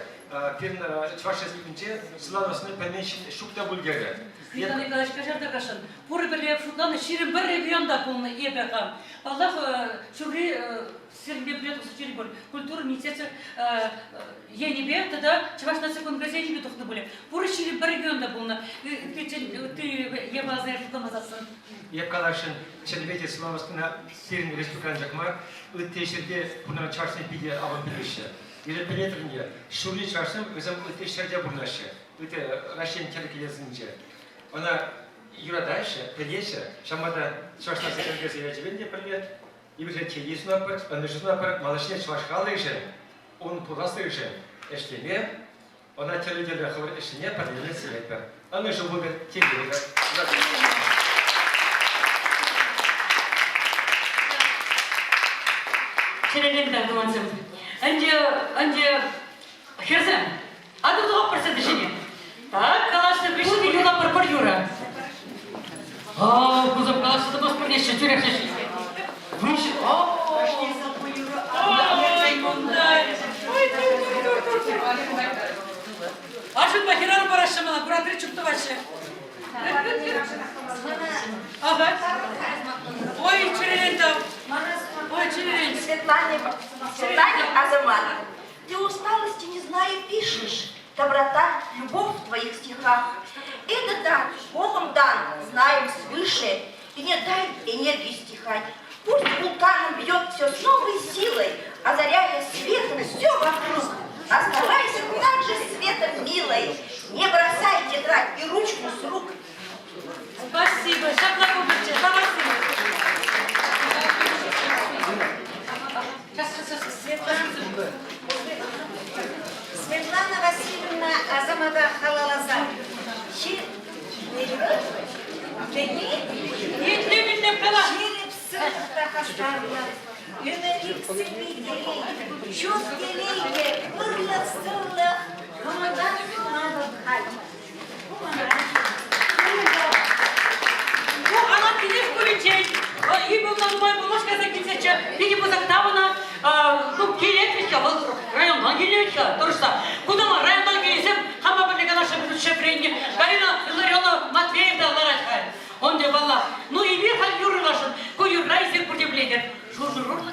пирӗн Чӑваш Республикинче Светлана Васильевна пӗлмен ҫын ҫук та пуль терӗ. Светлана Николаевич каҫар кашӑн. Пурӗ пӗрле шутланӑ 21 регионта пулнӑ эпӗ хам. Паллах, ҫурри сирӗнпе пӗрле тухса ҫӳрӗ пуль. Культура министерстви енӗпе тата Чӑваш наци конгресӗ енӗпе тухнӑ пулӗ. Пур 21 регионта пулнӑ. Ытти япаласене шутламасассӑн. Эп каласшӑн, чӑннипе те Светлана сирӗн республика анчах мар, ытти ҫӗрте пурӑнакан чӑвашсем питӗ аван пӗлеҫҫӗ. Эсир пӗлетӗр ӗнтӗ, ҫурри чӑвашсем вӗсем ытти ҫӗрте пурӑнаҫҫӗ, ытти Раҫҫейӗн тӗрлӗ кӗтесӗнче. Ӑна юратаҫҫӗ, пӗлеҫҫӗ. Ҫавӑнпа та Чӑваш наци конгресӗ ячӗпе те пӗрле Эпир телей сунатпӑр, ӑнӑҫу сунатпӑр, малашне чӑваш халӑхӗшӗн, ун пуласлӑхӗшӗн ӗҫлеме, ӑна тӗрлӗ-тӗрлӗ хӑвӑр ӗҫсене пӗрле сӗнетпӗр. Ӑнӑҫу пултӑр, телей пултӑр. Чӗререн тав тӑвансем. Ӗнтӗ, ӗнтӗ хӗрсем, атӑ тухатпӑр сӗтӗ ҫине. Так, калаҫнӑ хыҫҫӑн юрлатпӑр пӗр юрӑ. О, кусам калаҫса тӑмастпӑр теҫҫӗ, тӳрех Выҫ, о, ой, кунта. Ой, тур, тур, тур, тур, тур. Арҫынпа хӗрарӑм параҫҫӗ мана, куратри чуп тӑваҫҫӗ. Ага. Ой, чӗререн тав. Ой, чӗререн. Светлане, Светлане Азамат, ты усталости не знаю пишешь, доброта, любовь в твоих стихах. Это дар, Богом дан, знаем свыше, и не дай энергии стихать. Пусть вулканом бьет все с новой силой, озаряя светом все вокруг. Оставайся так же светом милой, не бросай тетрадь и ручку с рук. Спасибо. Ҫапла пултӑрччӗ. Спасибо. Сейчас, сейчас, сейчас. Светлана Васильевна Азамата халалласа ҫирӗп сывлӑх та хастарлӑх, ӗмӗр-иксӗлми телей, ҫут телей те ырлӑх-сывлӑх кӑмӑлтан сунатӑп халь. Ку Анат Киле шкулӗнчен икӗ нумай пулмасть кайса килсеччӗ. Питӗ пысӑк тав ӑна. Ну, килет вӗт-ха, вӑл районтан килет-ха, тӑрӑшса. Кунта мар, районтан килесем хампа пӗрле калаҫса шефренне Галина Илларионова Матвеевна ларать-ха. Он те паллах. Ну, эпир халь юрӑлашӑн. Ку юрра эсир пурте пӗлетӗр. Шур-шур-урлӑ.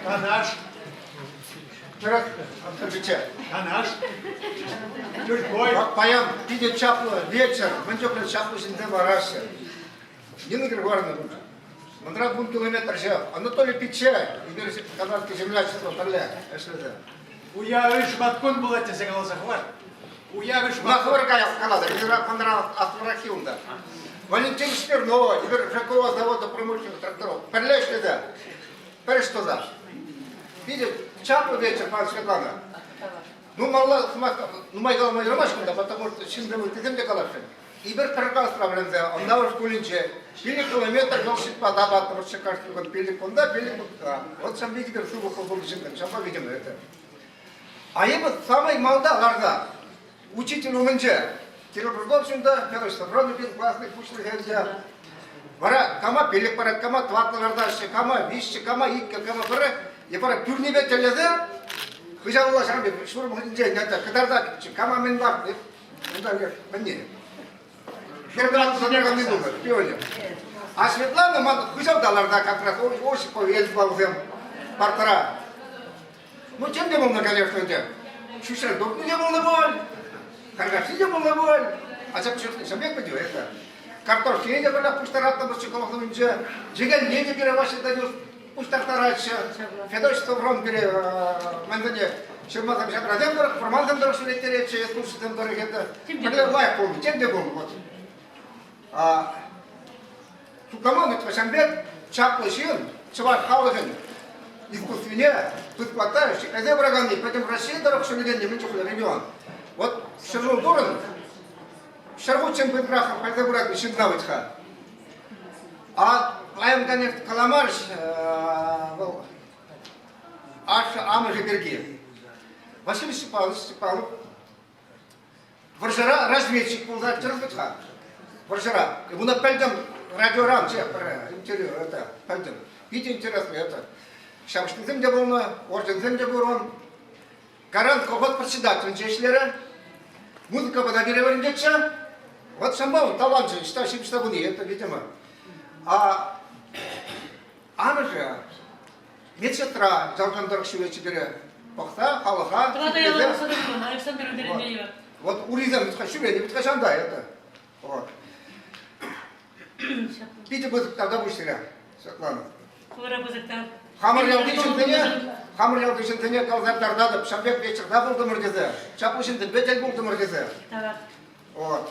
Канаш. Тӗрӗс, Антон Канаш. Паян питӗ чаплӑ вечер. Мӗн чухлӗ чаплӑ ҫынсем лараҫҫӗ. Нина Григорьевна, манран вун километр ҫеҫ. Анатолий пичче, Игорь Канадский землячество пӗрле ӗҫлесе. Уявӗ шӑматкун пулать тесе каласа хӑвар. Уявӗ шӑматкун. Хӑвӑр каяс калатӑр. Игорь манран аслӑраххи унта. Валентин Смирнова, Игорь Жакова завода промышленных тракторов. Пӗрле ӗҫлесе. Пӗр ӗҫ туса. Питӗ чаплӑ вечер, пан Светлана. Ну, малла сӑмах нумай калама юрамасть кунта, потому что ҫынсем ыттисем те каласшӑн. Эпир пӗр класра вӗренсе Ӑнтавӑш шкулӗнче пилӗк километр велосипедпа тапаттӑмӑрччӗ кашни кун. Пилӗк кунта, пилӗк кунта. Вот ҫав витӗр сывлӑхлӑ пулнӑ ҫынсем, ҫапла видимо это. А эпӗ самый малта ларса учитель умӗнче Кирилл Прудов ҫунта, Федор Савронов классный пуҫлӑхӗ ӗнтӗ. Вара кама пилӗк парать, кама тӑваттӑ лартаҫҫӗ, кама виҫҫӗ, кама иккӗ, кама пӗрре. Е вара пӳрнипе тӗллесе хыҫалла ҫавӑн пек ҫурӑм хытӗнчен кӑтартать, кама мӗн лартни. Унта мӗнне. Хӗр тӑваттӑ тунӑ, шпионӗ. А Светлана ман хыҫалта ларта как раз Осипов, Эльзбалсем партӑра. Ну, тем те пулнӑ, конечно, ӗнтӗ. Ҫӳҫрен тухни те пулнӑ пуль, харкашни те пулнӑ пуль. А ҫак ҫак пек пӗтӳ, это. Картошкине те пӗрлех пуҫтараттӑмӑрччӗ колхозӗнче. Йӗкелне те пире Ваҫҫа Данилов пуҫтарттаратчӗ. Федор Ставрон пире мӗнсене ҫырмасем ҫатрасем тӑрӑх, вӑрмансем тӑрӑх ҫӳреттеретчӗ, экскурсисем тӑрӑх это. Пӗрле лайӑх пулнӑ, тем те пулнӑ. Вот. Шутламан вӗт ҫавӑн пек чаплӑ ҫын чӑваш халӑхӗн искусствине пысӑклатса ҫӗклесе пыраканни пӗтӗм Раҫҫей тӑрӑх ҫӳрекенни мӗн чухлӗ регион. Вот ҫӗршыв турӑн ҫӗр хутчен пысӑкрах пӗлсе пыракан ҫынна вӗт-ха. А паян, конечно, каламарӗҫ вӑл ашшӗ-амӑшӗ пирки. Василий Степанович Степанов Вӑрҫӑра разведчик пулса тӗрӗс вӗт-ха. Вӑрҫӑра. Уна пӗлтӗм радиоран пӗр интервью это пӗлтӗм. Питӗ интересно это. Ҫапӑҫнисем те пулнӑ, орденсем те пур ун. Гарант колхоз председателӗнче ӗҫлерӗ. Музыка пӗре вӗрентетчӗ. Вот ҫавӑнпа он таланчӗ, ӑҫта ҫыпӑҫса пыни, это, видимо. А амӑшӗ медсестра ялтан тӑрӑх ҫӳретчӗ пире. Пӑхса, халӑха. Тӑватӑ яла пӑхса тухнӑ Александр Верендеева. Вот урисем ҫӳренӗ вӗт хӑҫан это. Вот. Питӗ пысӑк тавта пуҫ сире, Светлана. Хӑвӑра пысӑк тав. Хамӑр ялти ҫынсене, хамӑр ялти ҫынсене каласа кӑтартатӑп, ҫав пек вечерта пултӑмӑр тесе, чаплӑ ҫынсемпе тӗл пултӑмӑр тесе. Тавах. Вот.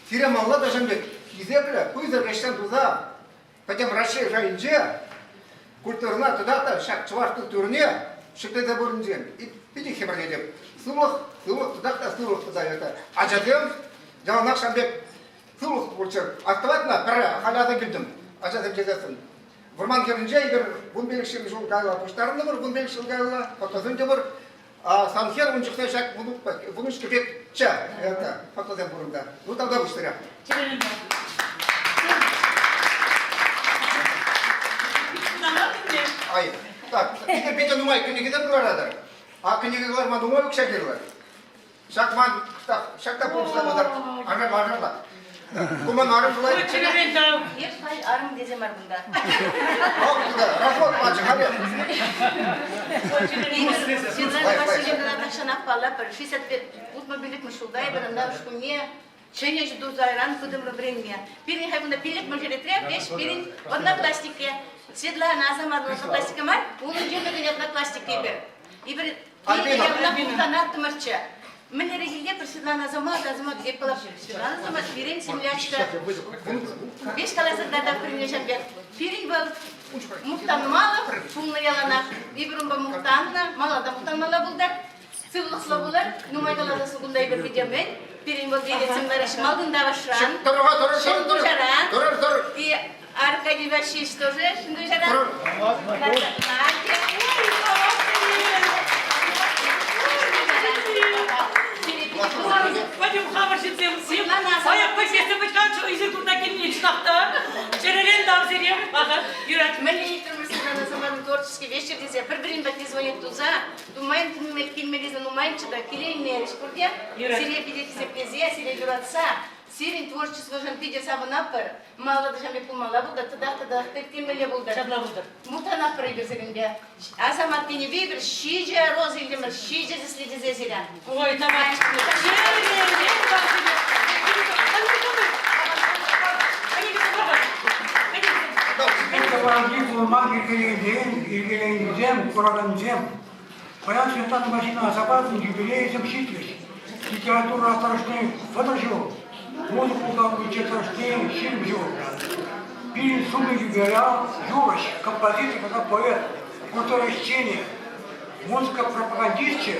Сире малла та ҫын пек хисеплӗ, пысӑк ӗҫсем туса Пӗтӗм Раҫҫей шайӗнче культурӑна тата та ҫак чӑваш культурине ҫӗклесе пырӑнчен питӗ хӗпӗртетӗп. Сывлӑх, сывлӑх тытах та сывлӑх тата это. Ачасем яланах ҫав пек сывлӑх пулччӑр. Астӑвать-ма, пӗрре халь аса килтӗм. Ачасем тесессӗн. Вӑрман хӗрринче эпир 15 ҫул каялла пуҫтарӑнтӑмӑр, 15 ҫул каялла фотосем те пур. А сан хӗр ун чухне ҫак внучка пекчӗ это фотосем пур унта. Ну тогда пуҫтаря. Ай, так, питӗ питӗ нумай кӗнекесем кӑларатӑр. А кӗнеке кӑларма нумай укҫа кирлӗ. Ҫак ман ҫак та пулӑшса пытӑр. Арӑм арӑмла. Куман арӑм пулать. Чӗререн тав. Эп халь арӑм тесе мар кунта. Развод пачӗ, халӗ. Светлана Васильевна тахҫанах паллатпӑр. 65 пилӗкмӗш ҫулта эпир ӑна шкулне ҫӗнӗ Тусайран пытӑмӑр вӗренме. Пирӗн халь кунта пилӗкмӗш ретре веҫ пирӗн одноклассники. Светлана Асаматовна одноклассника мар, унӑн йӑмӑкӗн одноклассники эпир. Эпир Альбина. Мухтанаттӑмӑрччӗ. Мӗнле килте пӗр Светлана Азамат, Азамат эп калап, Светлана Азамат пирӗн землячка. Веҫ каласа тата пӗрне ҫав пек. Пирӗн вӑл мухтанмалӑх пулнӑ яланах. Эпир унпа мухтаннӑ, мала та мухтанмалла пултӑр. Сывлӑхлӑ пулӑр. Нумай каласассӑн кунта эпир питӗ Пирӗн вӑл вилесем лараҫ малтан тавӑшран. Ҫын пуҫаран. И Аркадий Васильевич тоже ҫын пуҫаран. Надя. Пойдем хамӑр ҫынсем. Аяк пӗҫессе пӗчкан ӳсӗр курта килни чӑнах та. Чӗререн тав сире. Аха, юрать. Мӗнле илтрӗмӗр Светлана Самарина творческий вечер тесе пӗр-пӗрин патне звонить туса нумайӑн килмеллисем нумайччӗ та килеймерӗҫ пурте. Сире питӗ хисеплесе, сире юратса. Сирӗн творчествӑшӑн питӗ савӑнатпӑр. Малалла та ҫавӑн пек пулмалла пултӑр, татах татах темелле пултӑр. Ҫапла пултӑр. Мухтанатпӑр эпир сирӗнпе. Асамат тенипе эпир ҫичӗ роз илтӗмӗр, ҫичӗ тӗслӗ тесе сире. Ой, давай. Паянхи пулӑма йӗркелекенсем, куракансем паян Светлана Васильевна Асапатӑн юбилейӗсем ҫитрӗҫ. Литература тӑрӑшни 30 ҫул, музыка пултарулӑхӗнче тӑрӑшни 20 ҫул. Пирӗн сумлӑ юбиляр юрӑҫ, композитор тата поэт, культура ӗҫченӗ, музыка пропагандисчӗ,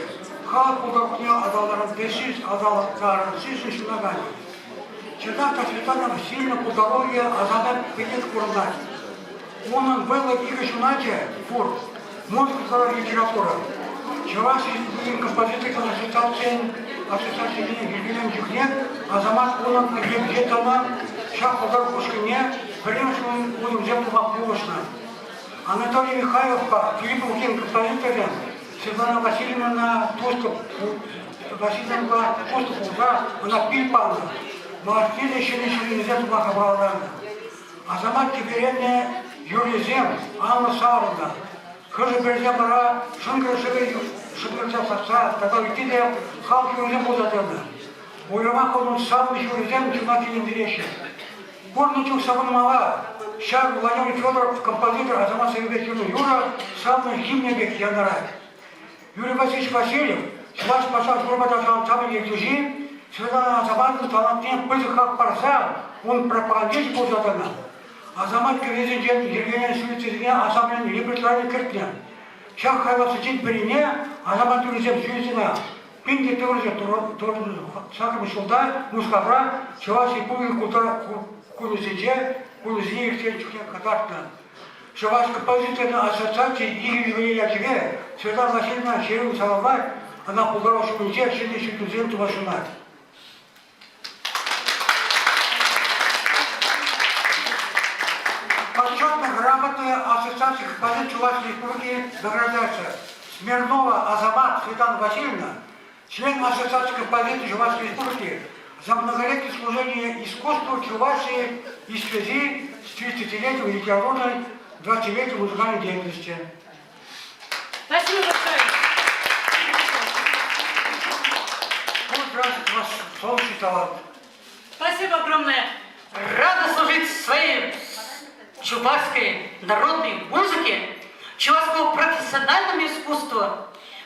халӑх пултарулӑхне аталантарассишӗн ҫунаканӗ. Чӑнах та Светлана Васильевна пултарулӑхӗ асамат пекех курӑнать. Унӑн вӑйлӑ икӗ ҫуначӗ пур, музыка тата литература. Чӑваш Республикин композиторсен ассоциацийӗн ассоциацийӗн йӗркеленӗ чухне Асамат унӑн ертӳҫи тӑнӑ ҫак пултарулӑх ушкӑнне пӗрремӗш утӑмсем тума пулӑшнӑ. Анатолий Михайловпа Филипп Лукин композиторсем Светлана Васильевнӑна туслӑ Васильевнӑпа туслӑ пулса ӑна пил панӑ, малашне те ҫӗнӗ ҫӗнӗсем тума хавхалантарнӑ. Асамат кӗпереннӗ юррисем анлӑ сарӑлнӑ. Хӑшӗ-пӗрисем вара шӑнкӑр шывӗ шӑнкӑрча сасса тата ытти те халӑх юррисем пулса тӑнӑ. Уйрӑмах унӑн савӑнӑҫ юррисем чуна килентереҫҫӗ. Курнӑ чух савӑнмалла. Ҫав Владимир Федоров композитор Асамат сӑввипе ҫырнӑ юрӑ савнӑ гимнӗ пек янӑрать. Юрий Васильевич Васильев, Чӑваш патшалӑх юрӑпа ташӑ ансамблӗн ертӳҫи, Светлана Асаматӑн талантне пысӑк хак парса ун пропагандисчӗ пулса тӑнӑ. Асамат кӗввисенчен йӗркеленӗ сюитсене ансамблӗн репертуарне кӗртнӗ. Ҫак хайлавсенчен пӗрине Асамат юррисем сюитӑна 1998 ҫулта Мускавра Чӑваш Республикин культура кунӗсенче кунӗсене ирттернӗ чухне кӑтартнӑ. Чӑваш композиторӗн ассоциацийӗн икӗ юбилей ячӗпе Светлана Васильевна ҫыру саламлать, ӑна пултарулӑх ҫумӗнче ҫӗнӗ ҫӳлтӳсем тума сунать. Почетная грамота Ассоциации композиторов Чувашской Республики награждается Смирнова Азамат Светлана Васильевна, член Ассоциации композиторов Чувашской Республики, за многолетнее служение искусству Чувашии и в связи с 30-летием литературной 20-летием музыкальной деятельности. Спасибо большое. Пусть здравствует ваш солнечный талант. Спасибо огромное. Рада служить своей чувашской народной музыке, чувашскому профессиональному искусству,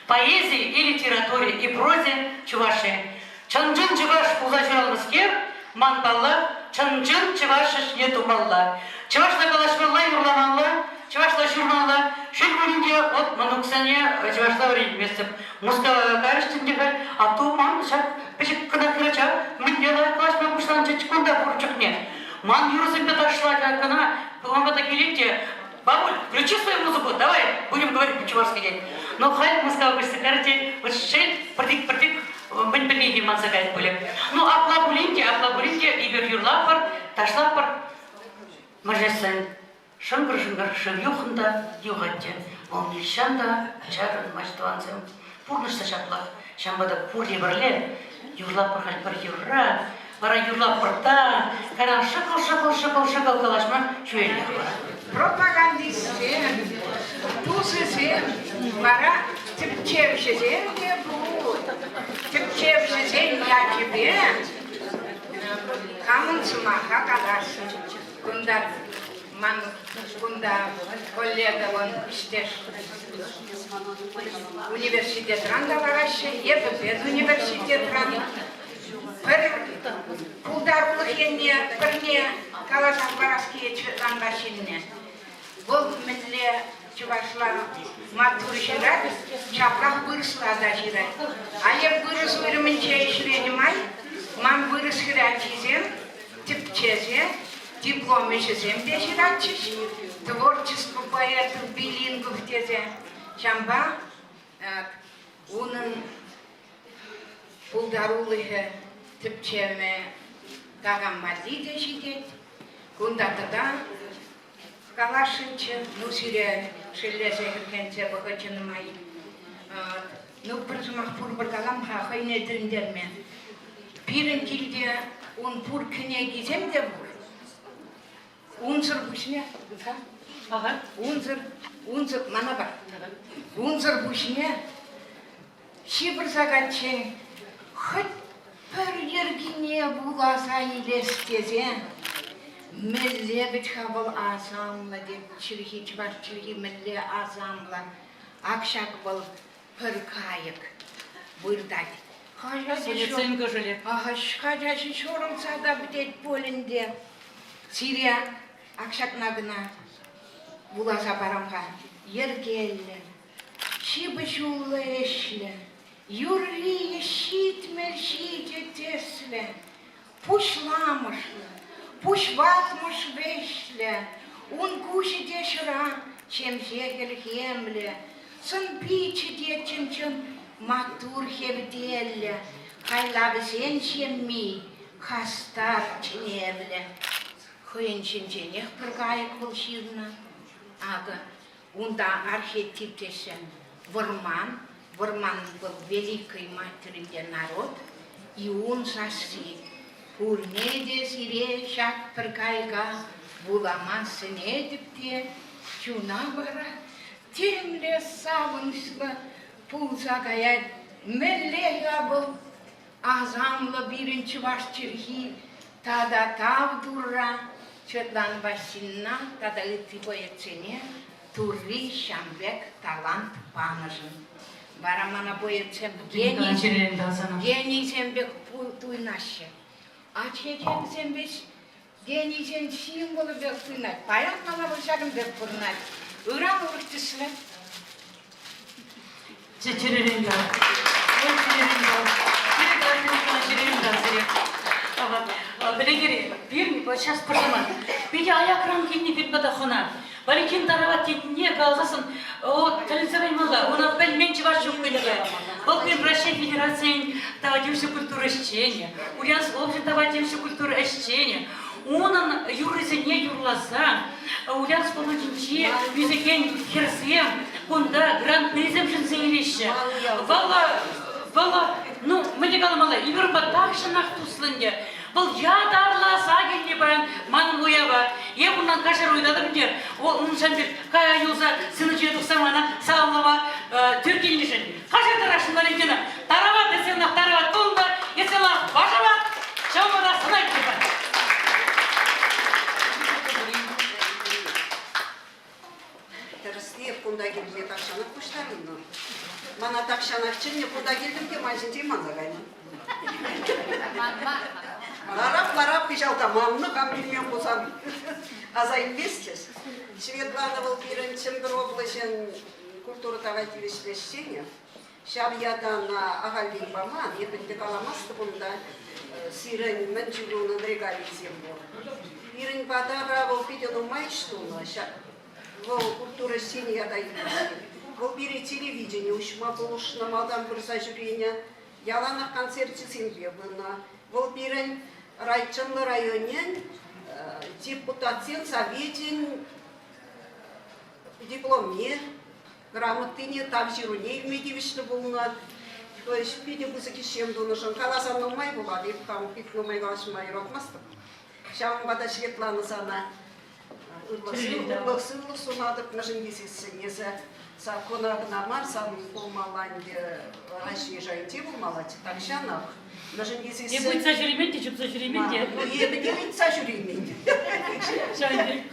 поэзии и литературе и прозе Чувашии. Чӑн-чӑн чӑваш пулса ҫуралнӑскер, ман паллах, чӑн-чӑн чӑваш ӗҫне тумалла. Чӑвашла калаҫмалла, юрламалла, чӑвашла ҫырмалла. Шел пулин те, вот мӑнуксене чӑвашла вӗрентместӗп. Мускава кайрӗҫ те халь, а ту ман ҫак пӗчӗк кӑна хӗрача мӗнле лайӑх калаҫма пуҫланчӗ кунта пур чухне. Ман юрӑсемпе ташлать кӑна, ман пата килет те, Бабуль, включи свою музыку, давай будем говорить по-чувашски тет. Но халь Мускава куҫса кайрӗ те, вот шел, пӗртик-пӗртик мӗн пӗлни те манса каять пулӗ. Ну, апла пулин те, апла пулин те, эпир юрлатпӑр, ташлатпӑр. Мӑшӑрсен шӑнкӑр-шӑнкӑр шыв юхӑн та юхать те. Вӑл нихҫан та чарӑнмасть тӑвансем. Пурнӑҫ та ҫаплах. Ҫавӑнпа та пурте пӗрле юрлатпӑр халь пӗр юрра. Вара юрлатпӑр та, кайран шӑкӑл-шӑкӑл-шӑкӑл-шӑкӑл калаҫма ҫӳлеллех вара. Пропагандистсем, тусӗсем, вара тӗпчевҫӗсем те пур. Тӗпчевҫӗсен ячӗпе хамӑн сӑмаха каласшӑн. Кунта ман кунта коллега вон ӗҫтеш университетран та лараҫҫӗ, эпӗ педуниверситетран. Пӗр пултарулӑх енне пӗрне каласа хӑварас килет Светлана Васильевна. Вӑл мӗнле чӑвашла маттур ҫырать, ҫаплах вырӑсла та ҫырать. А эп вырӑс уйрӑмӗнче ӗҫленӗ май ман вырӑс хӗрачисем тӗпчесе диплом ӗҫӗсем те ҫыратчӗҫ, творчество поэтов билингов тесе. Ҫавӑнпа унӑн пултарулӑхӗ тӗпчеме такам валли те ҫитет. Кунта тата каласшӑнччӗ, ну сире шеллесе хӗрхенсе вӑхӑчӗ нумай. Ну, пӗр сӑмах пурпӗр калам-ха хӑйне тӗлӗнтерме. Пирӗн килте. Ун пур кӗнекисем те пур. Унсӑр пуҫне, унсӑр, унсӑр, мана пар. Унсӑр пуҫне ҫывӑрса кайиччен хӑть пӗр йӗркине вуласа илес тесе мӗнле вӗт-ха вӑл асамлӑ тет чӗлхи, чӑваш чӗлхи мӗнле асамлӑ. Ак ҫак вӑл пӗр кайӑк выртать. Сонетсен кӑшӑлӗ. Хачаҫӑ ҫурӑлса та пӗтет пуль ӗнтӗ. Сире ак ҫакна кӑна вуласа парам-ха. Йӗркеллӗ, ҫыпӑҫуллӑ ӗҫлӗ, юррийӗ ҫитмӗл ҫичӗ тӗслӗ, пуҫламӑшлӑ, пуҫватмӑш вӗҫлӗ, ун куҫӗ те ҫӑра, ҫемҫе хӗлхемлӗ, сӑн-пичӗ те чӑн-чӑн маттур хевтеллӗ, хайлавӗсен ҫемми хастар чӗневлӗ. Хӑйӗн ҫинченех пӗр кайӑк вӑл ҫырнӑ. Акӑ, унта архетип теҫҫӗ. Вӑрман, вӑрман вӑл великой материнте народ, и ун сасси. Пурне те сире ҫак пӗр кайӑка вулама сӗнетӗп те, чуна вара темле савӑнӑҫлӑ пулса каять. Мӗнле-ха вӑл асамлӑ пирӗн чӑваш чӗлхи тата тав Турра, Светлана Васильевна тата ытти поэтсене Турри ҫам пек талант панӑшӑн. Вара мана поэтсем генийсем пек туйнаҫҫӗ. А чечексем веҫ генийсен символӗ пек туйнать. Паян мана вӑл ҫакӑн пек пурӑнать. Ыран урӑх тӗслӗ. Чӗререн тав. Чӗререн тав. Чӗререн тав сире. Пӗлекере, пирӗн сейчас пӑртаман. Питӗ аякран килнӗ пирӗн пата хӑна. Валентин Тарават тетне каласассӑн, о, тӗлӗнсе каймалла, ӑна пӗлмен чӑваш ҫук пӗлӗве. Вӑл пирӗн Раҫҫей Федерацийӗн тава тивӗҫлӗ культура ӗҫченӗ, Ульяновск облаҫӗн тава тивӗҫлӗ культура ӗҫченӗ. Унӑн юррисене юрласа Ульяновск облаҫӗнчи ӳсекен хӗрсем кунта гран-присем ҫӗнсе илеҫҫӗ. Вӑл, вӑл, ну, мӗнле каламалла, Игорьпа тахҫанах туслӑ ӗнтӗ. Вӑл ятарласа килнӗ паян манӑн уява. Эп унтан каҫару ыйтатӑп ӗнтӗ. Вӑл уншӑн пек кая юлса сцена ҫине тухса мана саламлама тӳр килнӗшӗн. Каҫартарасшӑн Валентина. Тарават эсӗ ӑна тарават тунӑ, эсӗ ӑна вашават, ҫавӑнпа та сӑнать Тӗрӗсне кунта килме тахҫанах пуҫтарӑннӑ. Мана тахҫанах чӗннӗ, кунта килтӗм те ман ҫинчен манса кайнӑ. Ларап-ларап хыҫалта маннӑ, хам килмен пулсан аса илместчӗҫ. Светлана вӑл пирӗн Чӗмпӗр облаҫӗн культура тава тивӗҫлӗ ӗҫченӗ. Ҫав ята ӑна ахальтен паман, эпӗ ӗнтӗ каламастӑп унта, сирӗн мӗн чухлӗ унӑн регалийӗсем пур. Пирӗн патара вӑл питӗ нумай ӗҫ тунӑ. Вӑл культура ӗҫченӗ ята илнӗ. Вӑл пире телевидени уҫма пулӑшнӑ, малтан пырса ҫӳренӗ. Яланах концерчӗсемпе пынӑ. Вӑл пирӗн Чӑнлӑ районӗн депутатсен совечӗн дипломне, грамотине, тав ҫыруне илме тивӗҫлӗ пулнӑ. То есть питӗ пысӑк ӗҫсем тунӑшӑн каласан нумай пулать, эп хам пит нумай калаҫма юратмастӑп. Ҫавӑнпа та Светлана сана ырлӑх-сывлӑх сунатӑп, мӗншӗн тесессӗн эсӗ саккуна кӑна мар, сан пулмалла ӗнтӗ Раҫҫей шайӗнче пулмаллаччӗ тахҫанах. Мӗншӗн тесессӗн... Эп ыйтса ҫӳремен те, чупса ҫӳремен те. Эпӗ те ыйтса ҫӳремен.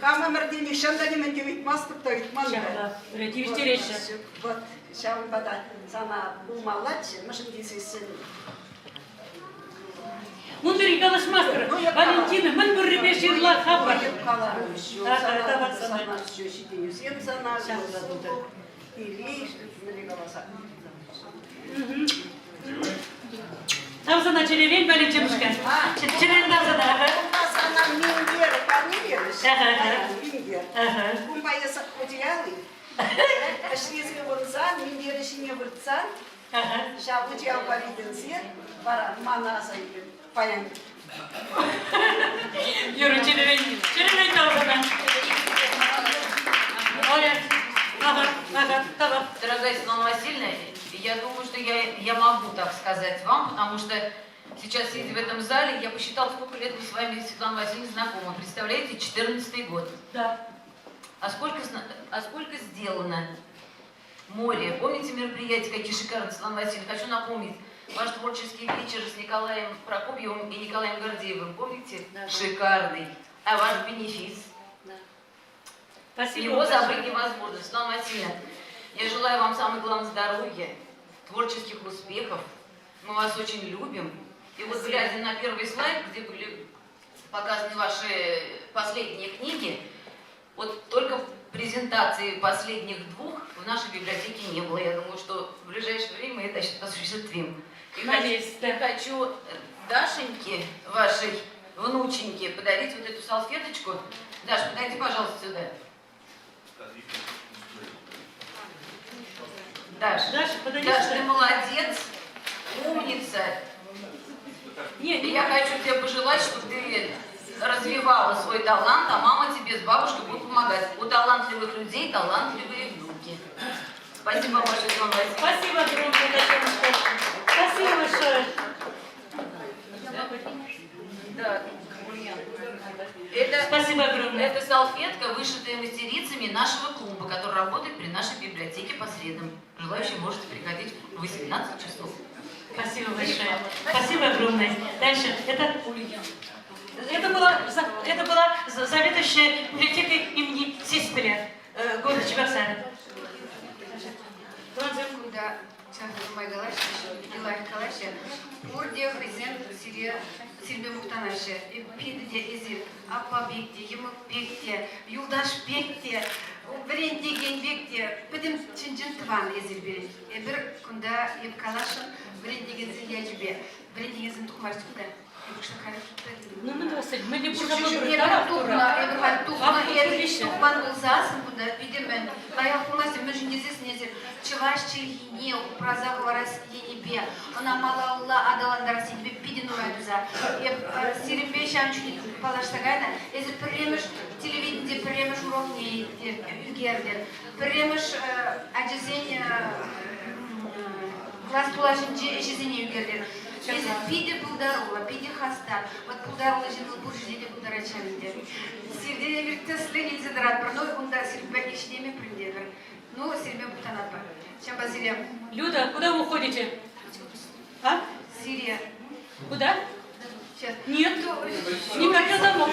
Хам ӗмӗрте нихҫан та нимӗн те ыйтмастӑп та ыйтман та. Тивӗҫтереҫҫӗ. Вот ҫавӑнпа та сана пулмаллаччӗ, мӗншӗн тесессӗн Ун пирки калаҫмастӑр. Валентина, мӗн пуррипе ҫырла хапӑр. Сана ҫитӗнӳсем сана, телей, мӗнле каласа. Тав сана чӗререн, Валентинушка. Чӗререн тав сана. Кунта сана минтер парнелерӗҫ. Минтер. Кунпа эсӗ одеялы. Ӗҫлесе выртсан, минтерӗ ҫине выртсан, ҫав одеялпа витӗнсе вара мана аса илет паян. Юрӑ чӗререн, чӗререн тав сана. Оля, ага, ага, давай. Дорогая Светлана Васильевна, я думаю, что я могу так сказать вам, потому что Сейчас, сидя в этом зале, я посчитала, сколько лет мы с вами, Светлана Васильевна, знакомы. Представляете, 14 год. Да. А сколько, а сколько сделано? Море. Помните мероприятия, какие шикарные, Светлана Васильевна? Хочу напомнить, ваш творческий вечер с Николаем Прокопьевым и Николаем Гордеевым, помните? Да. Шикарный. А ваш бенефис? Да. Спасибо Его большое. забыть невозможно. Светлана Васильевна, я желаю вам самое главное здоровья, творческих успехов. Мы вас очень любим. И вот глядя на первый слайд, где были показаны ваши последние книги, вот только презентации последних двух в нашей библиотеке не было. Я думаю, что в ближайшее время мы это осуществим. И Надеюсь, хочу, да. хочу Дашеньке, вашей внученьке, подарить вот эту салфеточку. Даш, подойди, пожалуйста, сюда. Даш, Даша, подойди Даш, сюда. ты молодец, умница. Нет, И я хочу тебе пожелать, чтобы ты развивала свой талант, а мама тебе с бабушкой будут помогать. У талантливых людей талантливые внуки. Спасибо вам большое, Светлана Васильевна. Спасибо огромное, Татьянушка. Спасибо большое. Да. Это, Спасибо огромное. Это салфетка, вышитая мастерицами нашего клуба, который работает при нашей библиотеке по средам. Желающие можете приходить в 18 часов. Спасибо большое. Спасибо огромное. Дальше. Это это была, это была заведующая библиотекой имени Сеспеля э, города Чебоксары. Кунта нумай калаҫҫӗ, лайӑх калаҫҫӗ. Пурте хӑйсем сире сирпе мухтанаҫҫӗ. Питӗ те эсир аппа пек те, йӑмӑк пек те, юлташ пек те, вӗрентекен пек те, пӗтӗм чӑн-чӑн тӑван эсир пирӗн. Эпир кунта эп каласшӑн вӗрентекенсен ячӗпе. Вӗрентекенсем тухмасть кунта. Ну, мӗн тӑвас мӗнле Тухман пулсассӑн кунта питӗ мӗн лайӑх пулмасть, мӗншӗн тесессӗн эсир чӑваш чӗлхине упраса хӑварас енӗпе, ӑна малалла аталантарас енӗпе питӗ нумай туса. Эп сирӗнпе ҫавӑн чухне паллашса кайнӑ. Эсир пӗрремӗш телевиденинче пӗрремӗш урокне ӳкертӗр. Пӗрремӗш ачасен класс тулашӗнчи ӗҫӗсене ӳкертӗр. Эсӗ питӗ пултаруллӑ, питӗ хастар. Вот пултаруллӑ ҫын вӑл пур ҫӗрте те пултарать ҫав ӗнтӗ. Сиртен эпир тӗслӗх илсе тӑратпӑр. Ну, унта сирӗнпе ӗҫлеме пӗлтӗмӗр. Ну, сирӗнпе мухтанатпӑр. Ҫавӑнпа сире... Люда, куда вы уходите? А? Сире. Куда? Сейчас. Нет, никак я замок.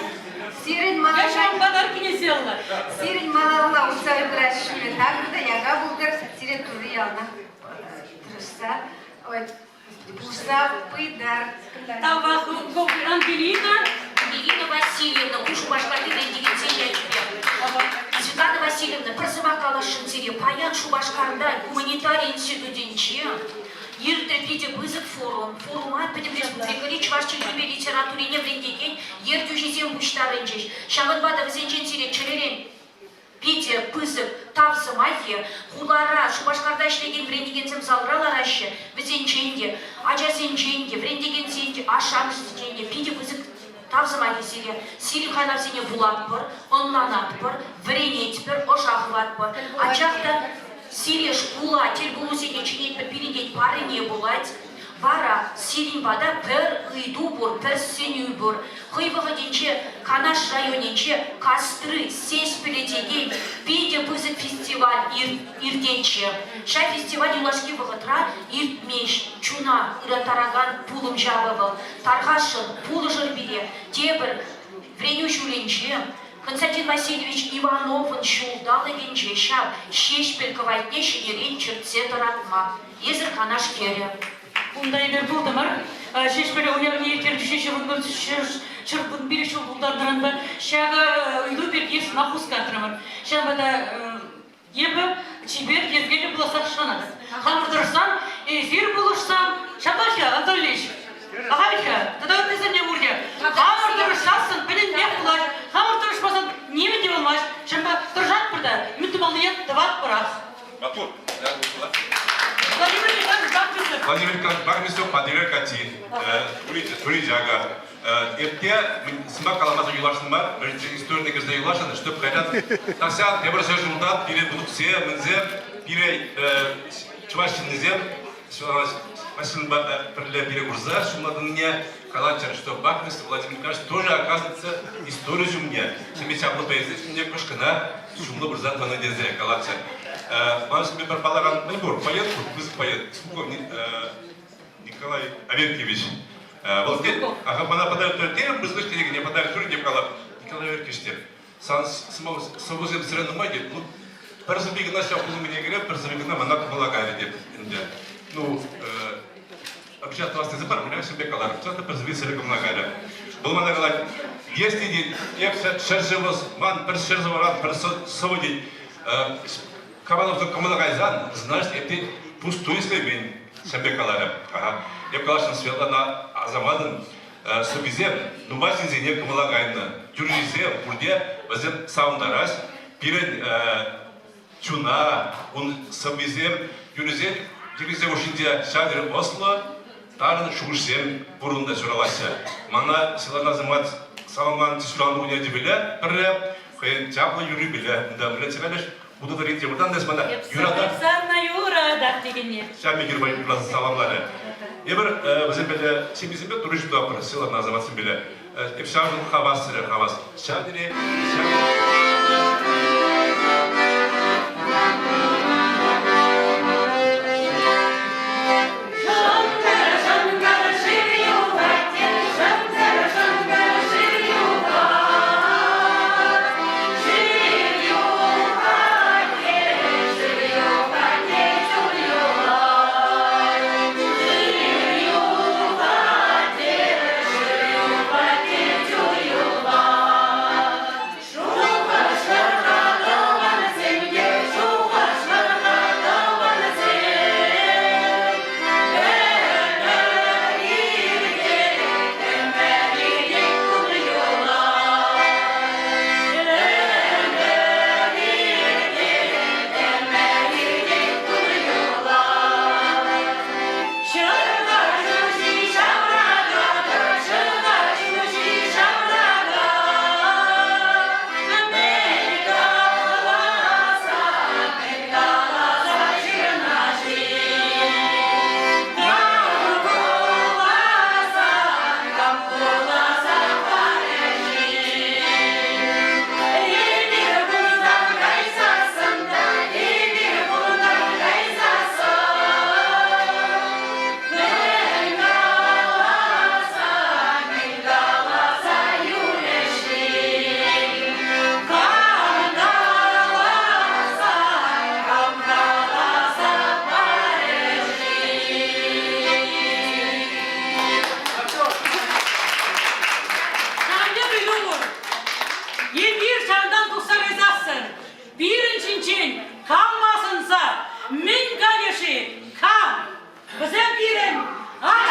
Сирӗн Я еще вам подарки не сделала. Сирӗн малалла утса пырас ҫулӗ такӑр та яка пултӑр, сире Турри яланах тӑрӑшса, ой, пулӑшса пытӑр. Тавах, Ангелина. Ирина Васильевна, ку Шупашкарти вӗрентекенсен ячӗпе. Светлана Васильевна, пӗр сӑмах каласшӑн сире. Паян Шупашкарта гуманитари институтӗнче иртрӗ питӗ пысӑк форум. Форума пӗтӗм республикӑри чӑваш чӗлхипе литературине вӗрентекен ертӳҫӗсем пуҫтарӑнчӗҫ. Ҫавӑнпа та вӗсенчен сире чӗререн питӗ пысӑк тав сӑмахӗ. Хулара, Шупашкарта ӗҫлекен вӗрентекенсем залра лараҫҫӗ. Вӗсенчен те, ачасенчен те, вӗрентекенсен те, ашшӗ-амӑшӗсенчен те питӗ пысӑк тав сӑмахӗ сире. Сирӗн хайлавсене вулатпӑр, ӑнланатпӑр, вӗренетпӗр, ӑша хыватпӑр. Анчах та сире шкула, тӗлпулусене чӗнетпӗр, пирӗнтен парне пулать. Вара сирӗн пата пӗр ыйту пур, пӗр сӗнӳ пур. Хӑй вӑхӑтӗнче Канаш районӗнче Кастры Сеспеле текен питӗ пысӑк фестиваль иртетчӗ. Ҫав фестиваль юлашки вӑхӑтра иртмест. Чуна ыраттаракан пулӑм ҫавӑ вӑл. Тархасшӑн, пулӑшӑр пире. Тепӗр вӗренӳ ҫулӗнче Константин Васильевич Ивановӑн ҫулталӑкӗнче ҫав Ҫеҫпӗл кӑвайтне ҫӗнӗрен чӗртсе тӑратма. Эсӗр Канаш хӗрӗ. Унта эпир пултӑмӑр. Ҫеҫпӗл уявне ирттерчӗ ҫӗр ҫул тултарнӑранпа ҫакӑ ыйту пирки сӑмах хускатрӑмӑр. Ҫавӑнпа та эпӗ чипер йӗркеллӗ пуласса шанатӑп. Хамӑр тӑрӑшсан, эсир пулӑшсан, ҫапла-ха, Анатолий Ильич? Ахаль-ха, тата ыттисем те пурте. Хамӑр тӑрӑшсассӑн пӗтӗмпех пулать. Хамӑр тӑрӑшмасан нимӗн те пулмасть. Ҫавӑнпа тӑрӑшатпӑр та, мӗн тумаллине тӑватпӑрах. Маттур. Владимир Николаевич Бахмисов. Владимир Николаевич Бахмисов, Патӑрьел кати, Тури Жага. Эпте сӑмах каламасӑр юлашнӑ мар, историне кӗрсе юлашнӑ, чтоб кайран тахҫан тепӗр ҫӗр ҫултан пире внуксем, мӗнсем, пире чӑваш ҫыннисем. Светлана Васильевнӑпа пӗрле пире курса ҫумлатнине калатчӗр, что Бахмистр Владимир Николаевич тоже, оказывается, истори ҫумне, ҫемье чаплӑ поэзи ҫумне кӑшкӑна ҫумлӑ пырса тӑнӑ тесе калатчӗ. Ман ҫумне пӗр паллакан мӗн пур, поэт пур, пысӑк поэт, Николай Аверкиевич. Вӑл тет, ага, мана подарок терӗм, пысӑк кӗнекене подарок турӗ, теп калап, Николай Аверкиевич теп. Сан сӑвӑсем сире нумай тет. Ну, пӗр сӑвви кӑна ҫав пулӑм кӗнекере, пӗр сӑвви кӑна мана кӑмӑла кайрӗ тет ӗнтӗ. Ну, обещать тӑвас тесе пар, мана ҫын пек каларӑм. Чӑн та пӗр сӑвви сире кӑмӑла кайрӗ. Вӑл мана калать, если тет, эп ҫӗршывӑс, ман пӗр ҫӗршывран пӗр сӑвӑ тет, Кабановсем кӑмӑла кайсан, значит, эп тет, пустуй ӗҫлемен, ҫын пек каларӗ. Ага. Эп каласшӑн Светлана Азаматӑн сӑввисем нумай ҫынсене кӑмӑла кайнӑ. Юррисем пурте вӗсем савӑнтараҫ. Пирӗн чуна ун сӑввисем, юррисем юррисем хушшинче ҫав тери ӑслӑ, тарӑн шухӑшсем пурӑннӑ ҫуралаҫҫӗ. Мана Светлана Азамат саламланӑ ҫуралнӑ кунне тӗпеле пӗрре хӑйӗн чаплӑ юррипеле унта мӗнле чӗрелӗш Утӑ тӑрринче выртан эс мана юратап. Сана юратап текенне. Ҫав пек юрпа юрласа саламларӗ. Эпир вӗсемпеле ҫемьесемпе турӑ ҫутатпӑр, ҫылӑхна асаматсемпеле. Эп ҫавшӑн хавас сире хавас. Ҫав тери Эпир ҫавӑнтан тухса кайсассӑн пирӗн ҫинчен кам асӑнса мӗн калӗ-ши? Кам? Вӗсем пирӗн ачасем!